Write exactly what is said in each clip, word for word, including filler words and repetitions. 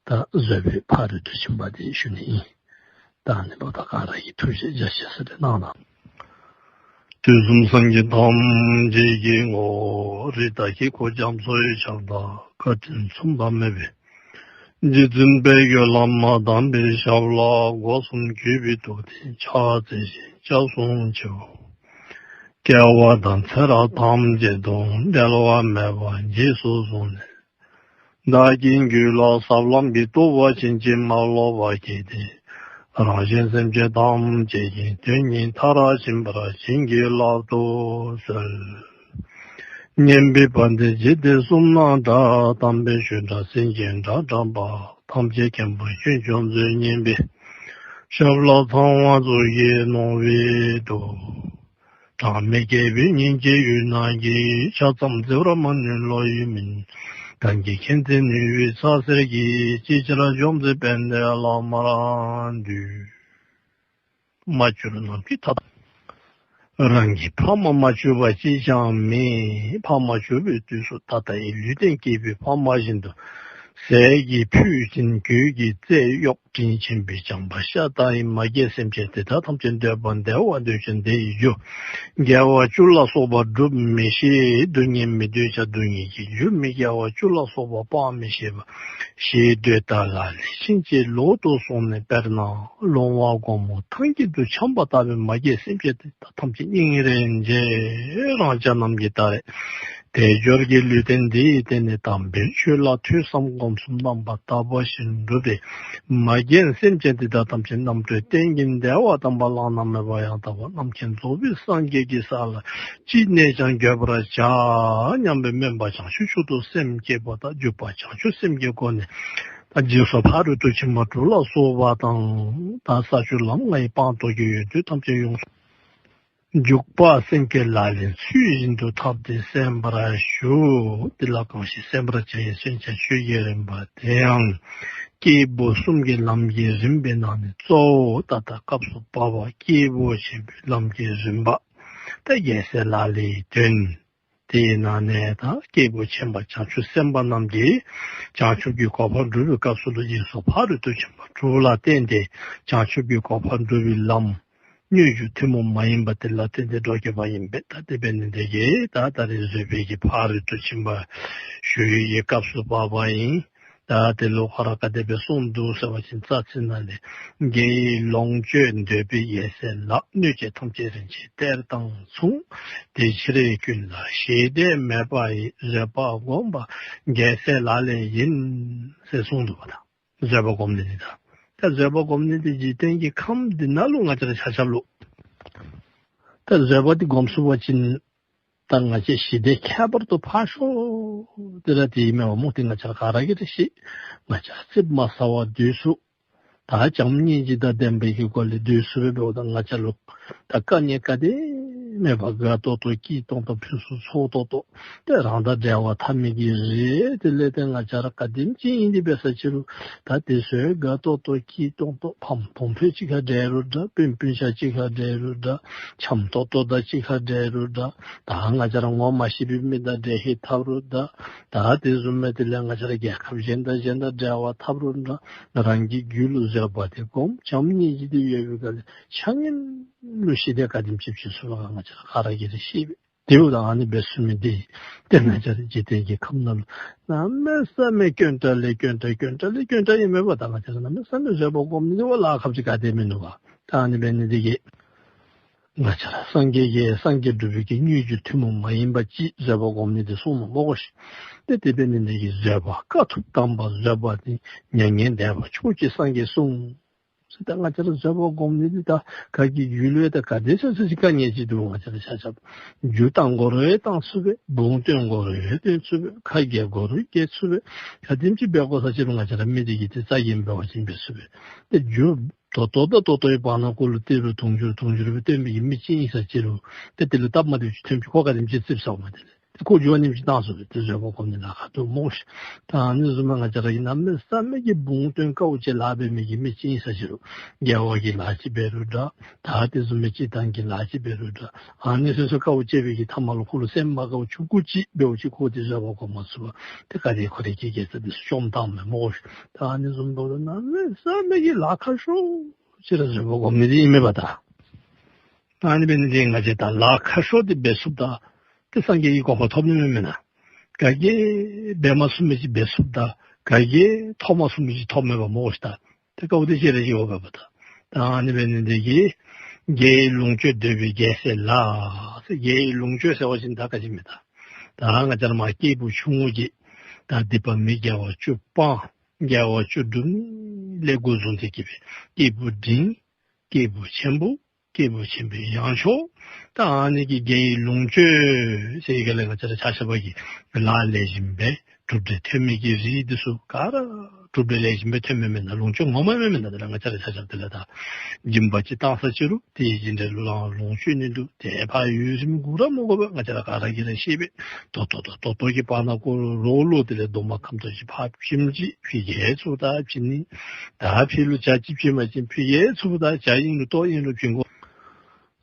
ད་བཟོད་པའི་ཕ་རོལ་ཏུ་ཕྱིན་པ་དེ་ཞུ་ནི་ཨིན། ད་ཨ་ནི་འབདཝ་ད་ག་ར་གིས་ཐུགས་རྗེ་རྒྱ་ཆེ་ས་རེ་གནང་གནང་། དུས་གསུམ་སངས་རྒྱས་ཐམས་ཅད་ཀྱི་ངོ་བོ་རིགས་བདག་གི་གོ་འཇམ་སོགས་ཡི་ཁྱབ་བདག་བཀའ་དྲིན་མཚུངས་པ་མེད་པའི་རྗེ་བཙུན་དཔལ་གྱི་བླ་མ་དམ་པའི་ཞབས་ལ་སྒོ་གསུམ་གུས་པས་བཏུད་དེ་ཕྱག་འཚལ་ཞིང་སྐྱབས་སུ་མཆིའོ། སྐལ་བ་དང་ཚེ་རབས་ཐམས་ཅད་དུ་འབྲལ་བ་མེད་པར་རྗེས་སུ་བཟུང་ནས། བདག་གི་རྒྱུད་ལ་ཟབ་ལམ་གྱི་རྟོགས་པ་ཕྱིན་ཅི་མ་ལོག་པ་སྐྱེས་ཏེ། རང་གཞན་སེམས་ཅན་ཐམས་ཅད་ཀྱི་དོན་གཉིས་མཐར་ཕྱིན་པར་བྱིན་གྱིས་བརླབ་ཏུ་གསོལ། སྙན་པའི་བ་དན་འཇིག་རྟེན་གསུམ་ན་གྲགས། དམ་པའི་ཆོས་སྒྲ་སེང་གེའི་སྒྲ་བསྒྲགས་པ། ཐམས་ཅད་མཁྱེན་པ་ཆོས་སྐྱོང་མཛོད་བརྙེས་པའི། ཞབས་ལ་ཚངས་དབང་གཙུག་གི་ནོར་བུས་དུ། གྲངས་མེད་རྒྱལ་པོའི་སྙིང་རྗེའི་ཡུལ་ན་གྱི། ཆ་ཙམ་བརྩེ་བར་མ་ནུས་བློ་ཡིས་མིན། གང་གིས་མཁྱེན་བརྩེ་ནུས་པའི་ཚ་ཟེར་གྱི། ཅི་ཕྱིར་འཇོམས་མཛད་དཔལ་ལྡན་བླ་མར་འདུད། མ་གྱུར་ནམ་མཁའི་མཐའ། རང་གི་ཕ་མ་མ་གྱུར་པ་གཅིག་ཀྱང་མེད། ཕ་མ་གྱུར་པའི་དུས་སུ་ད་ལྟ་ཡི་ལུས་རྟེན་སྐྱེས་བུའི་ཕ་མ་བཞིན་དུ་ཟས་ཀྱི་ཕུད་བྱིན་གོས་ཀྱི་རྩེས་གཡོགས། དྲིན་ཆེན་པོས་བསྐྱངས་པ་ཤ་སྟག་ཡིན། མ་རྒན་སེམས་ཅན་དེ་དག་ཐམས་ཅད་འདོད་པ་བདེ་བ་འདོད་ཅིང་བདེ་བའི་རྒྱུ་དགེ་བ་བཅུ་ལ་སོགས་པ་སྒྲུབ་མི་ཤེས། སྡུག་བསྔལ་མི་འདོད་ཀྱང་སྡུག་བསྔལ་གྱི་རྒྱུ་མི་དགེ་བ་བཅུ་ལ་སོགས་པ་སྤང་མི་ཤེས་པ། ཞེ་འདོད་དང་ལག་ལེན་ཕྱིན་ཅི་ལོག་ཏུ་སོང་ནས། དཔེར་ན་ལོང་བ་སྒོར་མོ་ཐང་དཀྱིལ་དུ་འཁྱམས་པ་ལྟ་བུའི་མ་རྒན་སེམས་ཅན་དེ་དག་ཐམས་ཅད་སྙིང་རེ་རྗེ་རང་ཅག་རྣམས་ཀྱི་ད་རེས་དལ་འབྱོར་གྱི་ལུས་རྟེན་འདི་ཡི་སྟེང་ནས་དམ་པའི་ཆོས་ལ་ཐོས་བསམ་སྒོམ་གསུམ་རྣམ་པར་དག་པ་ཞིག་བསྒྲུབས་ཏེ། མ་རྒན་སེམས་ཅན་དེ་དག་ཐམས་ཅད་རྣམ་གྲོལ་གཏན་གྱི་བདེ་བ་དམ་པ་བླ་ན་མེད་པ་ཡང་དག་པ་རྣམ་མཁྱེན་རྫོགས་པའི་སངས་རྒྱས་ཀྱི་ས་ལ་ཅི་ནས་ཀྱང་འགོད་པར་བྱ་སྙམ་པའི་སྨོན་པ་བྱང་ཆུབ་མཆོག་ཏུ་སེམས་བསྐྱེད་པ་དང་། འཇུག་པ་བྱང་ཆུབ་སེམས་ཀྱི་སྒོ་ནས་ད་རྗེས་སུ་ཕ་རོལ་ཏུ་ཕྱིན་པ་དྲུག་ལ་སོགས་པ་དང་། ད་ས་བཅུ་ལམ་ལྔ་ཡི་སྤངས་རྟོགས་ཀྱི་ཡོན་ཏན་ཐམས་ཅད་ཡོངས་སུ། འཇུག་པ་སེམས་བསྐྱེད་ལག་ལེན་ཚུལ་བཞིན་དུ་འཐབ་སྟེ་གསན་པར་ཞུ། དེ་ལ་གང་ཞིག་གསན་པར་བྱ་བའི་མཚོན་བྱ་ཆོས་ཀྱི་རིམ་པ་དེ་ཡང་སྐྱེས་བུ་གསུམ་གྱི་ལམ་གྱི་རིམ་པའི་ནང་ནས་གཙོ་བོ་ད་ལྟ་སྐབས་སུ་བབ་པ་སྐྱེས་བུ་ཆེན་པོའི་ལམ་གྱི་རིམ་པ། ད་རྒྱལ་སྲས་ལག་ལེན་གྱི་དོན། དེའི་ནང་ནས་ད་སྐྱེས་བུ་ཆེན་པོ་བྱང་ཆུབ་སེམས་དཔའ་རྣམས་ཀྱིས་བྱང་ཆུབ་ཀྱི་གོ་འཕང་སྒྲུབ་པའི་སྐབས་སུ་ལུ་རྗེས་སུ་ཕ་རོལ་ཏུ་ཕྱིན་པ་དྲུག་ལ་བརྟེན་ཏེ་བྱང་ཆུབ་ཀྱི་གོ་འཕང་སྒྲུབ་པའི་ལམ། སྙོམས་འཇུག་ཐུན་མོང་མ་ཡིན་པ་དེ་ལ་བརྟེན་ཏེ་འགྲོ་དགོཔ་ཨིན་པས། ད་དེ་འབད་ནི་དེ་གིས་ད་ད་རེས་བཟོད་པའི་གི་ཕ་རོལ་ཏུ་ཕྱིན་པ་ཞུ་ཡི་གི་སྐབས་སུ་བབ་པ་ཨིན། ད་དེ་ལུ་ཁོ་ར་ག་དེ་སྦེ་གསུངས་འདུག་ཟེར་བ་ཅིན་རྩ་ཚིག་ནང་ལས། དགེ་བའི་ལོངས་སྤྱོད་འདོད་པའི་ཡ་མཚན་ལ། གནོད་བྱེད་ཐམས་ཅད་རིན་ཆེན་གཏེར་དང་མཚུངས། དེ་ཕྱིར་ཀུན་ལ་ཞི་བདེ་མེད་པ་ཡི། བཟོད་པ་བསྒོམ་པ་རྒྱལ་སྲས་ལག་ལེན་ཡིན། ཟེར་གསུངས་འདུག་པ་ད། བཟོད་པ་སྒོམ་ནི་འདི་ད། ད་བཟོད་པ་སྒོམ་ནི་འདི་འཇིག་རྟེན་གྱི་ཁམས་འདི་ནང་ལུ་ང་བཅས་ར་ཆ་ཁྱབ་ལུ། ད་བཟོད་པ་འདི་སྒོམ་ཚུགས་པ་ཅིན་ད་ང་བཅས་ཞི་བདེ་ཁྱད་པར་དུ་འཕགས་ཤོས་འདི་ར་འདི་ཨིན་མས་པ་སྨོ། འདི་ང་བཅས་ར་ག་ར་གིས་ར་ཤེས། ང་བཅས་ར་ཙིགཔ་མ་ཟ་བར་སྡོད་ཚུགས། ད་བྱམས་སྙིང་རྗེ་དང་ལྡན་པའི་གི་སྒོ་ལས་སྡོད་ཚུགས་པས། འབདཝ་ད་ང་བཅས་ལུ་ད་དཀའ་ངལ་ག་དེ་མེད་པར་དགའ་ཏོག་ཏོ་སྐྱིད་ཏོང་ཏོ་ཕུན་སུམ་ཚོགས་ཏོག་ཏོ། ཏེ་རང་དང་འབྲེལ་བ་འཐབ་མི་གི་རིགས་དེ་ལས་ཏེ་ང་བཅས་ར་ག་དེམ་ཅིག་ཨིན་ཏེ་འབད་ས་ཅི་རུང་ད་དེ་ཚུ་དགའ་ཏོག་ཏོ་སྐྱིད་ཏོང་ཏོ། ཕམ་གྲོང་ཁྱེར་གཅིག་ཁར་འབྲེལ་རུང་འདྲ། སྤུན་སྤུན་ཆ་གཅིག་ཁར་འབྲེལ་རུང་འདྲ། འཆམ་ཏོག་ཏོ་དང་གཅིག་ཁར་འབྲེལ་རུང་འདྲ། ད་ང་བཅས་ར་ངོ་མ་ཤེས་པའི་མི་དང་འབྲེལ་ཧེ་འཐབ་རུང་འདྲ། ད་དེ་བཟུམ་མའི་དེ་ལས་ང་བཅས་ར་རྒྱལ་ཁབ་གཞན་དང་གཞན་དང་འབྲེལ་བ་འཐབ་རུང་འདྲ། རང་གི་རྒྱུད་ལུ་བཟོད་པ་དེ་སྒོམ། བྱམས་སྙིང་རྗེ་དེ་ཡོད་པའི་སྒང་ལས་ཆ་མཉམ་ལུ་ཞི་བདེ་ག་དེམ་ཅིག་སྦེ་ཚུགས་པ་ག་ང་བཅས་ར་ག་ར་གིས་ར་ཤེས་པས། དེ་འབདཝ་ད་ཨ་ནི་སྦེ་ཚུགས་མི་འདི་ཏེ་ང་བཅས་ར་འཇིག་རྟེན་གྱི་ཁམས་ནང་ལུ་གནམ་མེད་ས་མེད་དཀོན་དྲགས་ལས་དཀོན་དྲགས་དཀོན་དྲགས་ལས་དཀོན་དྲགས་ཨིན་མས་པ། ད་ང་བཅས་ར་གནམ་མེད་ས་མེད་བཟོད་པ་སྒོམ་ནི་འདི་བ་ལཱ་ཁག་ཅིག་ག་དེ་མིན་འདུག་པ། ད་ཨ་ནི་འབད་ནི་འདི་གིས་ང་བཅས་ར་སངས་རྒྱས་ཀྱི་སངས་རྒྱས་འགྲུབ་པའི་གི་སྙོམས་འཇུག་ཐུན་མོང་མ་ཡིན་པ་ཅིག་བཟོད་པ་སྒོམ་ནི་འདི་གསུངས་ནུག་སྨོ་གོ་ཤིག། ཏེ་དེ་འབད་ནི་འདི་གིས་བཟོད་པ་དཀའ་ཐུབ་དམ་པ་བཟོད་པ་འདི། མྱ་ངན་འདས་པ་མཆོག་གི་སངས་རྒྱས་གསུངས། ཟེར་ད་ང་བཅས་ར་བཟོད་པ་སྒོམ་ནི་འདི་ད་ག་གི་རྒྱུད་ལུ་ཡང་ད་ག་དེ་ཅིག་ཅིག་དཀའ་ངལ་ཅིག་འདུག། ང་བཅས་ར་ཆ་ཁྱབ་རྒྱུ་བཏང་དགོ་རུང་ཡང་བཏང་ཚུགས་པས། བུང་བཏོན་དགོ་རུང་ཡང་བཏོན་ཚུགས་པས། ཁ་གྱེས་དགོ་རུང་གྱེས་ཚུགས་པས། ག་དེམ་ཅིག་འབད་དགོ་ས་ཅི་རུང་ང་བཅས་ར་མི་འདི་གིས་ཏེ་རྩ་འགེངས་འབད་བ་ཅིན་འབད་ཚུགས་པས། ཏེ་རྒྱུ་ད་ལྟོ་དང་ད་ལྟོའི་བར་ན་གུ་ལུ་ཏི་རུ་དུང་ཕྱུར་དུང་ཕྱུར་སྦེ་བཏོན་མི་གི་མི་ཅིག་ཨིན་ས་ཅི་རུང་ཏེ་དེ་ལུ་སྟབས་མ་བདེཝ་ཅིག་ཐོན་པ་ཅིན་ཁོ་ག་དེམ་ཅིག་ཙིགཔ་ཟཝ་མས། དེ་ལས་ ཏེ་ཁོ་འགྱོ་ནི་ཅིག་བཏང་སོང་སྦེ་ཏེ་བཟོད་པ་སྒོམ་ནི་ལཱ་ཁག་འདུག་སྨོ་ཤིག། ད་ཨ་ནི་བཟུམ་སྦེ་ང་བཅས་ར་གིས་གནམ་མེད་ས་མེད་ཀྱི་བུང་སྟོན་དཀའཝ་སྤྱད་ལཱ་འབད་མི་གི་མི་ཅིག་ཨིན་ས་ཅི་རུང་རྒྱལ་བ་གི་ལཱ་ཅིག་འབད་རུང་འདྲ། ད་དེ་བཟུམ་མའི་སྤྱིར་བཏང་གི་ལཱ་ཅིག་འབད་རུང་འདྲ། ཨ་ནི་སོ་སོ་དཀའཝ་སྤྱད་པའི་གི་མཐའ་མ་ལུ་ཁོ་ལུ་སེམས་མ་དགའཝ་ཆུང་ཀུ་ཅིག་འབདཝ་ཅིག་ཁོ་ཏེ་བཟོད་པ་སྒོམ་མ་ཚུགས་པར་ཏེ་ག་དེ་ཁོ་རའི་གི་དགེ་རྩ་འདི་ཚུ་བཅོམ་བཏངམ་མས་སྨོ་ཤིག། ད་ཨ་ནི་བཟུམ་འབདཝ་ད་གནམ་མེད་ས་མེད་ཀྱི་ལཱ་ཁག་ཤོས་ཅིག་ར་བཟོད་པ་སྒོམ་ནི་འདི་ཨིན་མས་པ་ད། ཨ་ནི་འབད་ནི་འདི་ང་བཅས་ད་ལཱ་ཁག་ཤོས་འདི་འབད་ཚུགསཔ་ད་ཏེ་སངས་རྒྱས་ཀྱི་གོ་འཕང་ཐོབ་ནི་མས་མེན་ན། ག་གིས་འབད་མ་ཚུགས་མི་ཅིག་འབད་ཚུགསཔ་ད་ག་གིས་ཐོབ་མ་ཚུགས་མི་ཅིག་ཐོབ་མས་པ་སྨོ་ཤིག་ད། ཏེ་དཀའཝ་འདི་ཅིག་ར་ཅིག་འོང་པས་པ་ད། ད་ཨ་ནི་འབད་ནི་འདི་གིས་དགེ་བའི་ལོངས་སྤྱོད་འདོད་པའི་རྒྱལ་སྲས་ལ་ཟེར། དགེ་བའི་ལོངས་སྤྱོད་ཟེར་བ་ཅིན་ད་ག་ཅི་མས་ད། ད་ང་བཅས་ར་མ་སྐྱེས་བུ་ཆུང་ངུ་གིས་ད་སྡིག་པ་མི་དགེ་བ་བཅུ་སྤང་དགེ་བ་བཅུ་སྒྲུབ་ནི་ལས་འགོ་བཟུང་སྟེ་གི་སྦེ་སྐྱེས་བུ་འབྲིང་སྐྱེས་བུ་ཆེན་པོ་སྐྱེས་བུ་ཆེན་པོའི་ཡང་མཆོག། ད་ཨ་ནི་གི་དགེ་བའི་ལོངས་སྤྱོད་ཟེར་བའི་སྒང་ལས་ང་བཅས་ར་ཆ་ཁྱབ་ཀྱིས་ལཱ་ལེགས་ཤོམ་སྦེ་གྲུབ་འབྲས་ཐོན་མི་གི་རིགས་འདི་ཚུ་ག་ར་གྲུབ་འབྲས་ལེགས་ཤོམ་སྦེ་ཐོན་མི་མེན་ན། ལོངས་སྤྱོད་ངོ་མ་མེན་ན། དེ་ལས་ང་བཅས་ར་ཆ་ཁྱབ་དེ་ལས་ད་སྦྱིན་པ་ཅིག་བཏང་ས་ཅི་རུང་དེ་སྦྱིན་འབྲས་ལུ་ལང་ལོངས་སྤྱོད་ནི་འདུག། དེ་ཕར་ཡུན་རིངམོ་སྒུག་ར་མ་དགོ་པར་ང་བཅས་ར་ག་ར་གིས་ར་ཤེས་པས། ད་ལྟོ་ད་ལྟོ་ད་ལྟོ་གི་བར་ན་ཁོ་རོགས་ལུ་དེ་ལས་རྡོག་མ་ཁམ་ཏོག་ཅིག་ཕར་བྱིནམ་ཅིག་ཕུལ་གེ་ཚུགས་ད་བྱིན་ནི། ད་ཕར་ལུ་ཇ་ཅིག་བྱིན་པ་ཅིན་ཕུལ་གེ་ཚུགས་ད་ཇ་ཨིན་རུང་ལྟོ་ཨིན་རུང་བྱིན་དགོ།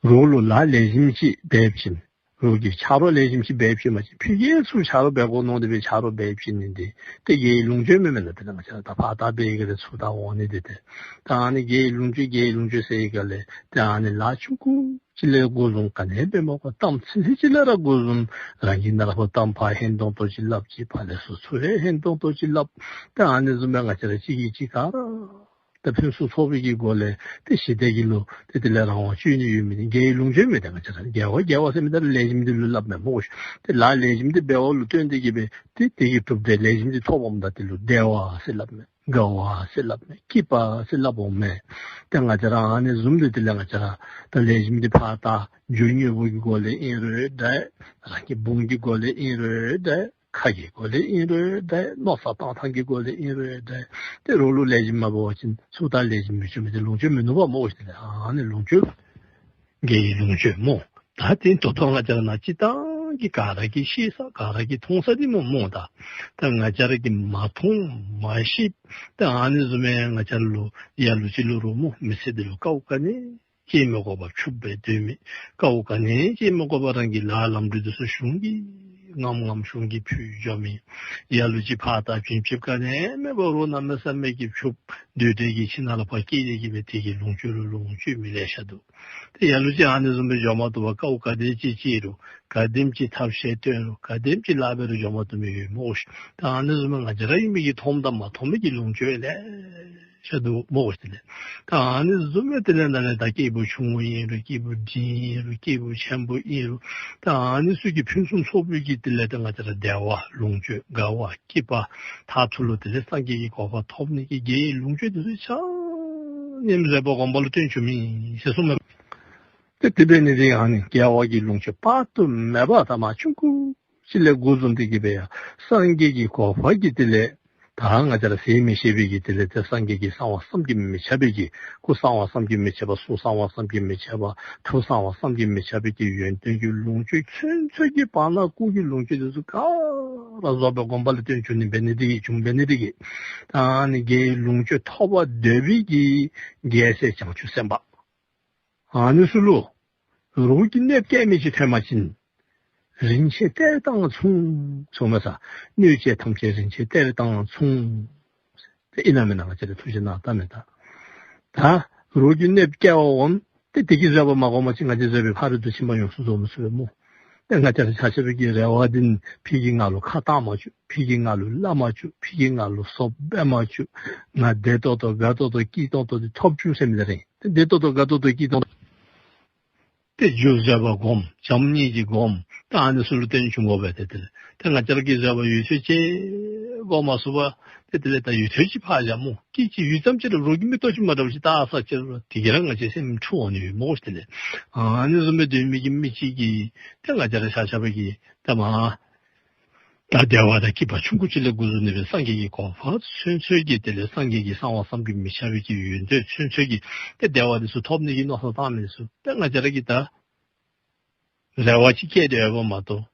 རོགས་ལུ་ལཱ་ལེགས་ཤོམ་ཅིག་འབད་བྱིན། རོགས་ཀྱི་ཆ་རོགས་ལེགས་ཤོམ་ཅིག་འབད་བྱིན་པ་ཅིན་ཕུལ་གེ་ཚུགས། ཆ་རོགས་འབད་དགོ་མནོ་སྟེ་སྦེ་ཆ་རོགས་འབད་བྱིན་ནི་འདི་ཏེ་དགེ་བའི་ལོངས་སྤྱོད་མེན་མེན་ན། དེ་ལས་ང་བཅས་ར་ད་ཕར་ད་འབད་གེ་ཟེར་ཚུར་ད་འོང་ནི་འདི་ཏེ། ད་ཨ་ནི་དགེ་བའི་ལོངས་སྤྱོད་དགེ་བའི་ལོངས་སྤྱོད་ཟེར་བའི་སྒང་ལས་ཏེ་ཨ་ནི་ལཱ་ཆུང་ཀུ་ཅིག་ལས་འགོ་བཟུང་། ག་ནི་འབད་མ་དགོ་གཏམ་ཚིག་ལྷག་ཅིག་ལས་ར་འགོ་བཟུང་། རང་གིས་ནཱ་ལས་ཕར་གཏམ་ཕར་ཧན་ཏོང་ཏོ་ཅིག་སླབ་ཅིག་ཕར་ལས་ཚུར་ཚུར་ཧན་ཏོང་ཏོ་ཅིག་སླབ། ཏེ་ཨ་ནི་བཟུམ་སྦེ་ང་བཅས་ར་གཅིག་གིས་གཅིག་ག་ར་ད་ཕུན་སུམ་ཚོགས་པའི་གི་སྒོ་ལས་ཏེ་ཞི་བདེ་གི་ལུ་ཏེ་དེ་ལས་རང་དབང་སྤྱོད་ནི་ཡོད་མི་འདི་དགེ་བའི་ལོངས་སྤྱོད་མས། ཏེ་ང་བཅས་ར་དགེ་བ་དགེ་བ་ཟེར་མི་འདི་ལས་ལེགས་ཤོམ་འདི་ལུ་སླབ་མས་སྨོ་ཤིག། ཏེ་ལཱ་ལེགས་ཤོམ་འདི་འབད་བ་ལུ་བརྟེན་ཏེ་གི་སྦེ་ཏེ་དེ་གི་གྲུབ་འབྲས་ལེགས་ཤོམ་འདི་ཐོབ་འོངམ་ད་དེ་ལུ་བདེ་བ་ཟེར་སླབ་མས། དགའ་བ་ཟེར་སླབ་མས། སྐྱིད་པ་ཟེར་སླབ་འོང་མས། ཏེ་ང་བཅས་ར་ཨ་ནི་བཟུམ་འདི་དེ་ལས་ང་བཅས་ར་ད་ལེགས་ཤོམ་འདི་ཕར་ད་རྒྱུ་དངོས་པོ་གི་སྒོ་ལས་ཨིན་རུང་འདྲ། རང་གི་བུང་གི་སྒོ་ལས་ཨིན་རུང་འདྲ། ཁ་གི་སྒོ་ལས་ཨིན་རུང་འདྲ། མནོ་བསམ་བཏང་ཐངས་ཀྱི་སྒོ་ལས་ཨིན་རུང་འདྲ། ཏེ་རོགས་ལུ་ལེགས་ཤོམ་མ་འབད་བ་ཅིན་ཚུར་ད་ལེགས་ཤོམ་མི་བྱུང་མི་འདི་ལོངས་སྤྱོད་མིན་ནུག་པ་སྨོ་ཤིག། དེ་ལས་ཨ་ནི་ལོངས་སྤྱོད་དགེ་བའི་ལོངས་སྤྱོད་སྨོ། ད་དེ་ད་ལྟོ་ང་བཅས་ར་ནཱ་སྤྱིར་བཏང་གི་ག་ར་གིས་ཤེས་ས་ག་ར་གིས་མཐོང་ས་འདི་སྨོ་སྨོ། ད་ད་ང་བཅས་ར་གིས་མ་མཐོང་མ་ཤེས། ད་ཨ་ནི་བཟུམ་སྦེ་ང་བཅས་ར་ལུ་ལ་ལུ་ཅིག་ལུ་རོགས་སྨོ་མི་ཚེ་འདི་ལུ་དཀའཝ་ག་ནི་ཅིག་མི་དགོ་པར་ཕྱུགཔོ་སྦེ་སྡོད་མི། དཀའཝ་ག་ནི་ཅིག་མི་དགོ་པར་རང་གི་ལཱ་ལམ་འགྲོ་འདི་ཚུ་གཞུང་གིས་ངམ་ངམ་གཞུང་གིས་ཕུལ་འགྱོ་མི། ལ་ལུ་ཅིག་ཕར་ད་བྱིན་ཆིབས་ག་ནི་མེད་པར་རོགས་གནམ་མེད་ས་མེད་ཀྱི་ཕྱུགཔོ་དུད་འགྲོའི་གི་ཁྱིམ་ནང་ལུ་ཕར་སྐྱེས་ཏེ་གི་སྦེ་དེ་གི་ལོངས་སྤྱོད་ལུ་ལོངས་སྤྱོད་མི་ལེ་ཤ་འདུག། ཏེ་ལ་ལུ་ཅིག་ཨ་ནི་བཟུམ་སྦེ་འགྱོ་མ་བཏུབ་པར་དཀའཝ་ག་དེམ་ཅིག་སྤྱད་རུང་ག་དེམ་ཅིག་ཐབས་ཤེས་བཏོན་རུང་ག་དེམ་ཅིག་ལཱ་འབད་རུང་འགྱོ་མ་བཏུབ་མི་ཡོད་སྨོ་ཤིག། ད་ཨ་ནི་བཟུམ་སྦེ་ང་བཅས་ར་ཨིན་མི་གིས་མཐོངམ་དང་མ་མཐོང་མི་གི་ལོངས་སྤྱོད་ལེ་ཤ་འདུག་སྨོ་ཤིག། དེ་ལས་ད་ཨ་ནི་བཟུམ་སྦེ་དེ་ལས་ནཱ་ལས་ད་སྐྱེས་བུ་ཆུང་ངུ་ཨིན་རུང་སྐྱེས་བུ་འབྲིང་ཨིན་རུང་སྐྱེས་བུ་ཆེན་པོ་ཨིན་རུང་ད་ཨ་ནི་ཚུ་གི་ཕུན་སུམ་ཚོགས་པའི་གི་དེ་ལས་ད་ང་བཅས་ར་བདེ་བ་ལོངས་སྤྱོད་དགའ་བ་སྐྱིད་པ་མཐར་ཐུག་ལུ་དེ་ལས་སངས་རྒྱས་ཀྱི་གོ་འཕང་ཐོབ་ནི་གི་དགེ་བའི་ལོངས་སྤྱོད་འདི་ཚུ་ཆ་མཉམ་བཟོད་པ་སྒོམ་པ་ལུ་བརྟེན་བྱུང་མི་ཟེར་གསུངས་མས། ཏེ་དེ་འབད་ནི་འདི་ཨ་ནི་དགེ་བ་གི་ལོངས་སྤྱོད་དཔག་ཏུ་མེད་པ་ད་མ་ཆུང་ཀུ་ཅིག་ལས་འགོ་བཟུང་སྟེ་གི་སྦེ་ཡང་སངས་རྒྱས་ཀྱི་གོ་འཕང་གི་དེ་ལས་ད་ང་བཅས་ར་ཟད་མི་ཤེས་པའི་གི་དེ་ལས་ཏེ་སངས་རྒྱས་ཀྱི་གསང་བ་བསམ་གྱིས་མི་ཁྱབ་པའི་གི་སྐུ་གསང་བ་བསམ་གྱིས་མི་ཁྱབ་པ་གཟུགས་གསང་བ་བསམ་གྱིས་མི་ཁྱབ་པ་ཐུགས་གསང་བ་བསམ་གྱིས་མི་ཁྱབ་པའི་གི་ཡོན་ཏན་གྱི་ལོངས་སྤྱོད་ཚུན་ཚོད་ཀྱི་བར་ན་སྐུ་གི་ལོངས་སྤྱོད་འདི་ཚུ་ག་ར་བཟོད་པ་སྒོམ་པ་ལུ་བརྟེན་བྱུང་ནི་འབད་ནི་འདི་གིས་བྱུང་འབད་ནི་འདི་གིས་ད་ཨ་ནི་དགེ་བའི་ལོངས་སྤྱོད་ཐོབ་པར་འདོད་པའི་གི་རྒྱལ་སྲས་བྱང་ཆུབ་སེམས་དཔའ་ཨ་ནི་ཚུ་ལུ་རོགས་ཀྱིས་གནོདཔ་བཀལ་མི་ཅིག་ཐོན་པ་ཅིན་རིན་ཆེན་གཏེར་དང་མཚུངས་གསུངས་མས་ས། གནོད་བྱེད་ཐམས་ཅད་རིན་ཆེན་གཏེར་དང་མཚུངས། ཏེ་ཨིན་ན་མེན་ན། ང་བཅས་ར་ཐུགས་རྗེ་གནང་ད་མེན་ད། ད་རོགས་ཀྱིས་གནོདཔ་བཀལ་བ་འོང་། ཏེ་དེ་གིས་བཟོད་པ་མ་སྒོམ་པ་ཅིན་ང་བཅས་བཟོད་པའི་ཕ་རོལ་ཏུ་ཕྱིན་པ་ཡོངས་སུ་རྫོགས་མི་ཚུགས་པས་སྨོ། ཏེ་ང་བཅས་ར་ཆ་ཁྱབ་ཀྱི་རེ་བ་འདི་ཕ་གིས་ང་ལུ་ཁ་བཏང་མ་བཅུག། ཕ་གིས་ང་ལུ་སླབ་མ་བཅུག། ཕ་གིས་ང་ལུ་གསོལཝ་འབེབས་མ་བཅུག། ང་བདེ་ཏོག་ཏོ་དགའ་ཏོག་ཏོ་སྐྱིད་ཏོང་ཏོ་འདི་ཐོབ་བཅུག་ཟེར་མི་འདི་རེད། ཏེ་བདེ་ཏོག་ཏོ་དགའ་ཏོག་ཏོ་སྐྱིད་ཏོང་ཏོ་ཏེ་རྒྱུ་བཟོད་པ་སྒོམ། བྱམས་སྙིང་རྗེ་སྒོམ། ད་ཨ་ནི་ཚུ་ལུ་བརྟེན་བྱུང་དགོ་པས། ཏེ་དེ་ལས་ཏེ་ང་བཅས་ར་གིས་བཟོད་པ་ཡུན་ཚོད་ཅིག་སྒོམ་མ་ཚུགས་པར་ཏེ་དེ་ལས་ད་ཡུན་ཚོད་ཅིག་ཕར་བཞག་སྨོ། སྐད་ཅིག་ཡུད་ཙམ་ཅིག་ར་རོགས་ཀྱིས་མིག་ཏོ་ཅིག་མ་འདྲཝ་ཅིག་བལྟ་ས་ཅིག་ར་དེ་གིས་ར་ང་བཅས་སེམས་འཁྲུལ་འོང་ནི་ཡོད་སྨོ། དེ་ལས་ཨ་ནི་བཟུམ་སྦེ་སྡོད་མི་གི་མི་ཅིག་གིས་ཏེ་ང་བཅས་ར་ཆ་ཁྱབ་ཀྱིས་ད་མ་ད་བདེ་བ་དང་སྐྱིད་པ་ཆུང་ཀུ་ཅིག་ལས་འགོ་བཟུང་ནི་སྦེ་སངས་རྒྱས་ཀྱི་གོ་འཕང་ཚུན་ཚོད་ཀྱི་དེ་ལས་སངས་རྒྱས་ཀྱི་གསང་བ་བསམ་གྱིས་མི་ཁྱབ་པའི་གི་ཡོན་ཏན་ཚུན་ཚོད་ཀྱི་ཏེ་བདེ་བ་འདི་ཚུ་ཐོབ་ནི་གི་མནོ་བསམ་བཏང་མི་ཚུ་ཏེ་ང་བཅས་ར་གིས་ད་རེ་བ་ཅིག་བསྐྱེད་དེ་ཡོདཔ་མ་གཏོགས་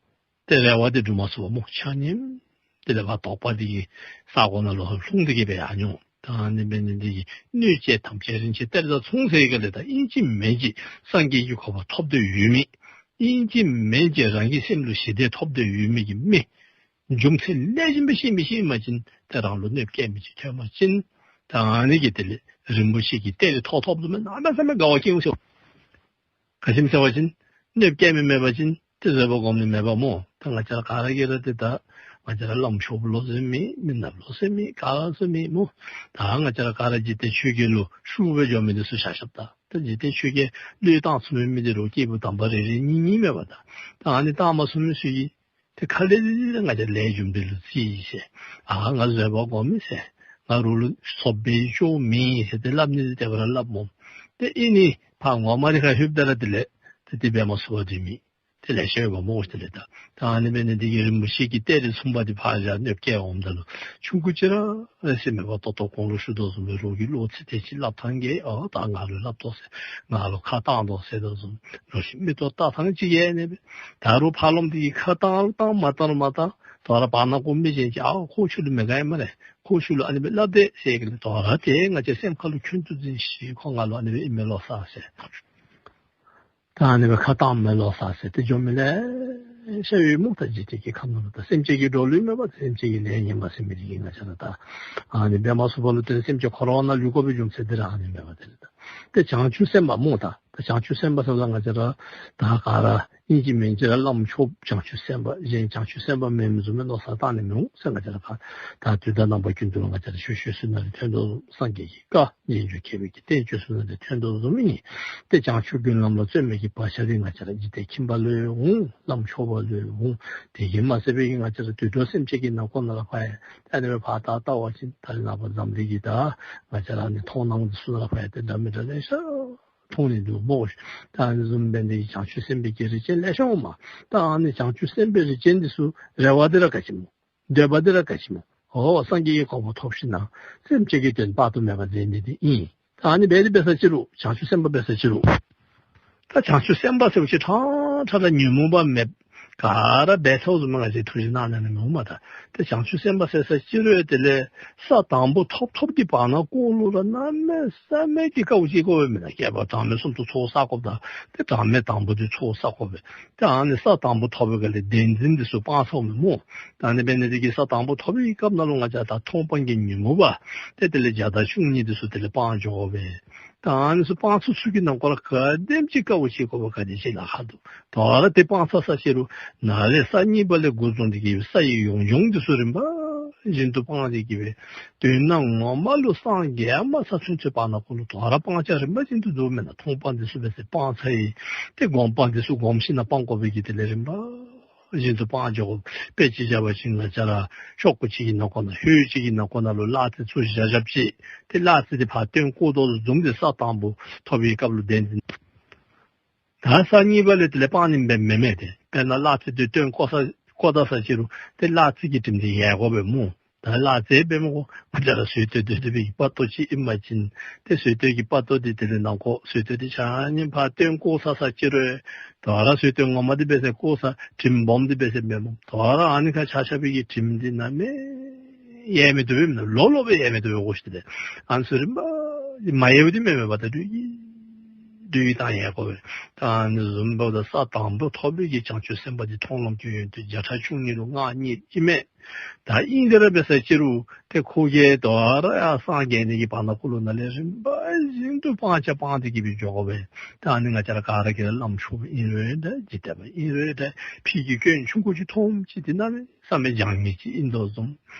ཏེ་རེ་བ་འདི་འགྲུབ་མ་ཚུགས་པར་སྨོ། ཆ་མཉམ་དེ་ལས་ཕར་དོགས་པ་འདི་གི་ས་གོ་ནང་ལུ་ལྷུང་སྟེ་གི་སྦེ་ཡར་འགྱོ། ད་ཨ་ནི་འབད་ནི་འདི་གིས་གནོད་བྱེད་ཐམས་ཅད་རིན་ཆེན་གཏེར་དང་མཚུངས་ཟེར་ག་ལས། ད་ཨིན་ཅི་མིན་ཅི་སངས་རྒྱས་ཀྱི་གོ་འཕང་ཐོབ་འདོད་ཡོད་མི། ཨིན་ཅི་མིན་ཅི་རང་གི་སེམས་ལུ་ཞི་བདེ་ཐོབ་འདོད་ཡོད་མི་གི་མི། རྒྱུ་མཚན་ལེགས་ཤོམ་སྦེ་ཤེས་མི་ཤེས་མ་ཅིན་ཏེ་རང་ལུ་གནོདཔ་བཀལ་མི་ཅིག་ཐོན་པ་ཅིན་ད་ཨ་ནི་གིས་དེ་ལས་རིན་པོ་ཆེ་གི་གཏེར་ཐོབ་ཐོབ་བཟུམ་སྦེ་གནམ་མེད་ས་མེད་དགའ་བ་སྐྱེ་འོང་ཟེར། ག་ཅི་སྨོ་ཟེར་བ་ཅིན་གནོདཔ་བཀལ་མི་མེད་པ་ཅིན་ཏེ་བཟོད་པ་སྒོམ་ནི་མེད་པ་སྨོ། ད་ང་བཅས་ར་ག་ར་གིས་ར་ཏེ་ད་ང་བཅས་ར་བླམ་ཆོསཔ་ལོ་ཟེར་མི་མི་ནགཔ་ལོ་ཟེར་མི་ག་ར་ཟེར་མི་སྨོ། ད་ང་བཅས་ར་ག་ར་འཇིག་རྟེན་ཆོས་བརྒྱད་ལུ་ཞུགས་སྦེ་འགྱོ་མི་འདི་ཚུ་ཆ་ཁྱབ་ད་ད་འཇིག་རྟེན་ཆོས་བརྒྱད་བློས་བཏང་ཚུགས་མི་མི་འདི་རུང་སྐྱེས་བུ་དམ་པ་རེ་རེ་གཉིས་གཉིས་མས་པ། ད་ད་ཨ་ནི་བཏང་མ་ཚུགས་མི་ཚུ་གིས་ཏེ་ཁ་ལས་ཏེ་ང་བཅས་ལས་རྒྱུ་འབྲས་ལུ་བརྩི་ཡི་ཟེར། ཨ་ང་བཟོད་པ་སྒོམ་མི་ཟེར། ང་རོགས་ལུ་སོ་པའི་ཅོ་མེད་ཟེར་ཏེ་སླབ་ནི་འདི་དེ་སྦེ་ར་སླབ་སྨོ། ཏེ་ཨིན་ནི་ཕར་ངོ་མ་རི་ཁར་ལྷོདཔ་ད་ར་དེ་ལས་ཏེ་དེ་འབད་མ་ཚུགས་པར་སྡོད་མི་དེ་ལེ་ཤ་ཡོདཔ་སྨོ་ཟེར་དེ་ལས། ད་ད་ཨ་ནི་འབད་ནི་འདི་གིས་རིན་པོ་ཆེ་གི་གཏེར་རེ་མཚུངས་པ་འདི་ཕར་བཞག་གནོདཔ་བཀལ་འོངམ་ད་ལུ་ཆུང་ཀུ་ཅིག་ར་ཟེར་མེད་པར་ཏོག་ཏོ་གོང་ལུ་ཞུ་དོ་བཟུམ་སྦེ་རོགས་ཀྱིས་བློ་ཚིག་དེ་ཅིག་སླབ་ཐངས་ཀྱིས་ཨོ་ད་ང་ལུ་སླབ་དོ་ཟེར། ང་ལུ་ཁ་བཏང་དོ་ཟེར་དོ་བཟུམ་རོགས་ཀྱིས་མིག་ཏོ་ལྟ་ཐངས་ཅིག་ཡང་ཨ་ནི་སྦེ། ད་རུང་ཕར་ལོགམ་འདི་གིས་ཁ་བཏང་རུང་བཏང་མ་བཏང་རུང་མ་བཏང་དོ་རུང་བར་ན་ཀོ་མི་གཞན་ཅིག་ཨའོ་ཁོ་ཁྱོད་ལུ་མི་དགའ་ཡི་སྨ་རེ། ཁོ་ཁྱོད་ལུ་ཨ་ནི་སྦེ་སླབ་དེས་ཟེར་གི་ལས་དོ་རུང་ཏེ་ང་བཅས་སེམས་ཁ་ལུ་ཁོང་ཚུ་འཛིན་ཤིག་ཁོ་ང་ལུ་ཨ་ནི་སྦེ་ཨིན་མས་ལོ་ས་ཟེར། ད་ཨ་ནི་སྦེ་ཁ་བཏངམ་མས་ལོ་ས་ཟེར་ཏེ་འགྱོ་མི་ལེ་ཤ་ཡོད་སྨོ། ད་འཇིག་རྟེན་གྱི་ཁམས་ནང་ལུ་ད་སེམས་ཅན་གྱི་སྒྲོག་ལུས་མེད་པ་སེམས་ཅན་གྱི་ལས་ངན་པ་ཟེར་མི་འདི་གིས་ང་བཅས་ར་ད་ཨ་ནི་འབད་མ་ཚུགས་པ་ལུ་ཏེ་སེམས་ཅན་འཁོར་བ་ནང་ལུས་དགོ་པའི་རྒྱུ་མཚན་འདི་ར་ཨ་ནི་མས་པ། དེ་ལས་ད་ཏེ་བྱང་ཆུབ་སེམས་དཔའ་སྨོ། ད་ད་བྱང་ཆུབ་སེམས་དཔའ་ཟེརཝ་ད་ང་བཅས་ར་ད་ག་ར་ཨིན་ཅི་མིན་ཅི་ར་བླམ་ཆོསཔ་བྱང་ཆུབ་སེམས་དཔའ་གཞན་བྱང་ཆུབ་སེམས་དཔའ་མེན་མི་བཟུམ་སྦེ་མནོ་བསམ་བཏང་ནི་མི་འོང་ཟེར། ང་བཅས་ར་ཕར་ད་དུས་དང་རྣམ་པ་ཀུན་ཏུ་ལུ་ང་བཅས་ར་ཆོས་བཤད་ས་ནང་ལས་ཐོན་དོ་བཟུམ་སངས་རྒྱས་ཀྱི་བཀའ་རྗེས་འཇུག་མཁས་པའི་གི་བསྟན་བཅོས་ཚུ་ནང་ལས་ཐོན་དོ་བཟུམ་ཨིན། ཏེ་བྱང་ཆུབ་མགོན་ལམ་ལ་བརྩོན་མི་གི་བག་ཆགས་འདི་ང་བཅས་ར་འཇིག་རྟེན་ཁྱིམ་པ་ལུ་འོང་བླམ་ཆོསཔ་ལུ་འོང་། དེ་གིས་མ་ཚད་པའི་གི་ང་བཅས་ར་དུད་འགྲོ་སེམས་ཅན་གྱི་ནང་འཁོད་ནང་ལུ་ཕར་ཡང་ད་ཨ་ནི་སྦེ་ཕར་ད་ལྟ་བ་ཅིན་ད་རེས་ནངས་པ་འཛམ་གླིང་གི་ད་ང་བཅས་ར་ཨ་ནི་མཐོང་སྣང་འདི་ཚུ་ནང་ལུ་ཕར་ཡང་ཏེ་འདྲ་མི་འདྲ་ལེ་ཤ་མཐོང་ནི་འདུག་སྨོ། ད་ཨ་ནི་བཟུམ་འབད་ནི་འདི་གིས་བྱང་ཆུབ་སེམས་དཔའི་གི་རིགས་ཅན་ལེ་ཤ་འོང་མས། ད་ཨ་ནི་བྱང་ཆུབ་སེམས་དཔའི་རིགས་ཅན་འདི་ཚུ་རེ་བ་འདི་ར་ག་ཅི་སྨོ། འདོད་པ་འདི་ར་ག་ཅི་སྨོ། ཨོ་སངས་རྒྱས་ཀྱི་གོ་འཕང་ཐོབ་ཞིནམ་ལས་སེམས་ཅན་གྱི་དོན་དཔག་ཏུ་མེད་པ་མཛད་ནི་འདི་ཨིན། ད་ཨ་ནི་འབད་དེ་འབད་ས་ཅི་རུང་བྱང་ཆུབ་སེམས་དཔའ་འབད་ས་ཅི་རུང་ད་བྱང་ཆུབ་སེམས་དཔའ་ཟེར་བ་ཅིན་ཕྲང་ཕྲང་ར་ཉོན་མོངས་པ་མེདཔ་ག་ར་འབད་ཚརཝ་བཟུམ་ང་བཅས་ཐུགས་རྗེ་གནང་གནང་ནི་མི་འོང་མས། ད་ཏེ་བྱང་ཆུབ་སེམས་དཔའ་ཟེར་ས་ཅི་རུང་དེ་ལས་ས་དང་པོ་ཐོབ་ཐོབ་ཀྱི་བར་ན་ཀོ་ལུ་ར་གནམ་མེད་ས་མེད་ཀྱི་དཀའཝ་སྤྱད་དགོ་པས་མེན་ན། བསྐལ་པ་གྲངས་མེད་གསུམ་དུ་ཚོགས་བསག་དགོཔ་ད་ཏེ་གྲངས་མེད་དང་པོ་འདི་ཚོགས་བསག་དགོ་པས། ཏེ་ཨ་ནི་ས་དང་པོ་ཐོབ་པའི་སྒང་ལས་བདེན་འཛིན་འདི་ཚུ་སྤང་ཚརཝ་མས་སྨོ། ད་ཨ་ནི་འབད་ནི་འདི་གིས་ས་དང་པོ་ཐོབ་པའི་སྐབས་ནང་ལུ་ང་བཅས་ད་མཐོང་སྤང་གི་ཉོན་མོངས་པ་ཏེ་དེ་ལས་བརྒྱ་དང་བཅུ་གཉིས་འདི་ཚུ་དེ་ལས་སྤང་འགྱོ་དགོ་པས། ད་ཨ་ནི་ཚུ་སྤང་ཚུགས་ཚུགས་ཀྱི་ནང་འཁོད་ལུ་ག་དེམ་ཅིག་དཀའཝ་སྤྱད་དགོཔ་ག་དེ་ཅིག་ལཱ་ཁག་འདུག། དོ་རུང་དེ་སྤང་ཚར་ས་ཅི་རུང་ནཱ་ལས་ས་གཉིས་པ་ལས་འགོ་བཟུང་སྟེ་གི་སྦེ་ས་ཡི་ཡོངས་སྦྱོང་འདི་ཚུ་རིམ་པ་བཞིན་དུ་སྤང་སྟེ་གི་སྦེ་དོན་ངོ་མ་ལུ་སངས་རྒྱས་མ་ཚར་ཚུན་ཚོད་བར་ན་ཀོ་ལུ་དོ་རུང་སྤང་བྱ་རིམ་པ་བཞིན་དུ་འདུག་མེན་ན། མཐོང་སྤང་འདི་ཚུ་འབད་ས་སྤང་ཚར་ཡི། ཏེ་སྒོམ་སྤང་འདི་ཚུ་སྒོམ་ཞིནམ་ལས་སྤང་དགོ་པའི་གི་དེ་ལས་རིམ་པ་བཞིན་དུ་སྤང་འགྱོ་དགོ། དཔེ་ཅིག་བཞག་པ་ཅིན་ང་བཅས་ར་ཤོག་གུ་ཅིག་གི་ནང་འཁོད་ནང་ཧོད་ཅིག་གི་ནང་འཁོད་ནང་ལུ་གླ་རྩི་ཚུ་བཞག་བཞགཔ་ཅིག། ཏེ་གླ་རྩི་འདི་ཕར་བཏོན་བཀོ་དོ་བཟུམ་སྦེ་ས་དང་པོ་ཐོབ་པའི་སྐབས་ལུ་བདེན་འཛིན། ད་ས་གཉིས་པ་ལས་དེ་ལས་སྤང་ནི་འབད་མི་མེད་དེ། དཔེར་ན་གླ་རྩི་འདི་བཏོན་བཀོ་ས་བཀོ་ད་ས་ཅི་རུང་ཏེ་གླ་རྩི་གི་དྲིམ་འདི་ཡལ་དགོ་པས་སྨོ། ད་གླ་རྩི་འབད་མི་དགོ། ང་བཅས་ར་ཟོས་ཏེ་སྡོད་སྡོད་པའི་གི་དཔའ་རྟུལ་ཅིག་ཨིན་པ་ཅིན་ཏེ་ཟོས་ཏེ་གི་དཔའ་རྟུལ་འདི་དེ་ལས་ནང་འཁོད་ཟོས་ཏེ་འདི་ཆ་མཉམ་ཕར་བཏོན་བཀོ་ཚར་ས་ཅི་རུང་དོ་རུང་ཟོས་ཏེ་ངོ་མ་འདི་འབད་ས་བཀོ་ས་དྲིམ་སྦོམ་འདི་འབད་ས་མེད་སྨོ། དོ་རུང་ཨ་ནི་ཁར་ཆགས་ཆགས་པའི་གི་དྲིམ་འདི་གནམ་མེད་ཡལ་མི་བཏུབ་པས་མེན་ན། ལོག་ལོག་སྦེ་ཡལ་མི་བཏུབ་པས་གོ་ཤིག། དེ་ལས་ཨ་ནི་ཚུ་རིམ་པ་མ་ཡལ་བ་འདི་མེན་མེན་པ་ད་འདུག་གི་འདུག་གི་ད་ཡལ་དགོ་པས། ད་ཨ་ནི་བཟུམ་འབདཝ་ད་ས་དང་པོ་ཐོབ་པའི་གི་བྱང་ཆུབ་སེམས་དཔའ་འདི་མཐོང་ལམ་གྱི་ཡོན་ཏན་བརྒྱ་ཕྲག་བཅུ་གཉིས་ལུ་མངའ་བརྙེས་ཨིན་མས། ད་ཨིན་དེ་ར་འབད་ས་ཅི་རུང་ཏེ་ཁོ་གིས་དོ་རུང་ཡང་སངས་རྒྱས་ནི་གི་བར་ན་ཀོ་ལུ་ནཱ་ལས་རིམ་པ་བཞིན་དུ་སྤང་བྱ་སྤང་སྟེ་གི་སྦེ་འགྱོ་དགོ་པས། ད་ཨ་ནི་ང་བཅས་ར་ག་ར་གིས་ར་བླམ་ཆོསཔ་ཨིན་རུང་འདྲ་འཇིག་རྟེན་པ་ཨིན་རུང་འདྲ་ཕི་གི་སྐྱོན་ཆུང་ཀུ་ཅིག་མཐོངམ་ཅིག་འདི་གནམ་མེད་ས་མེད་སྦྱང་ནི་ཅིག་ཨིན་དོ་བཟུམ།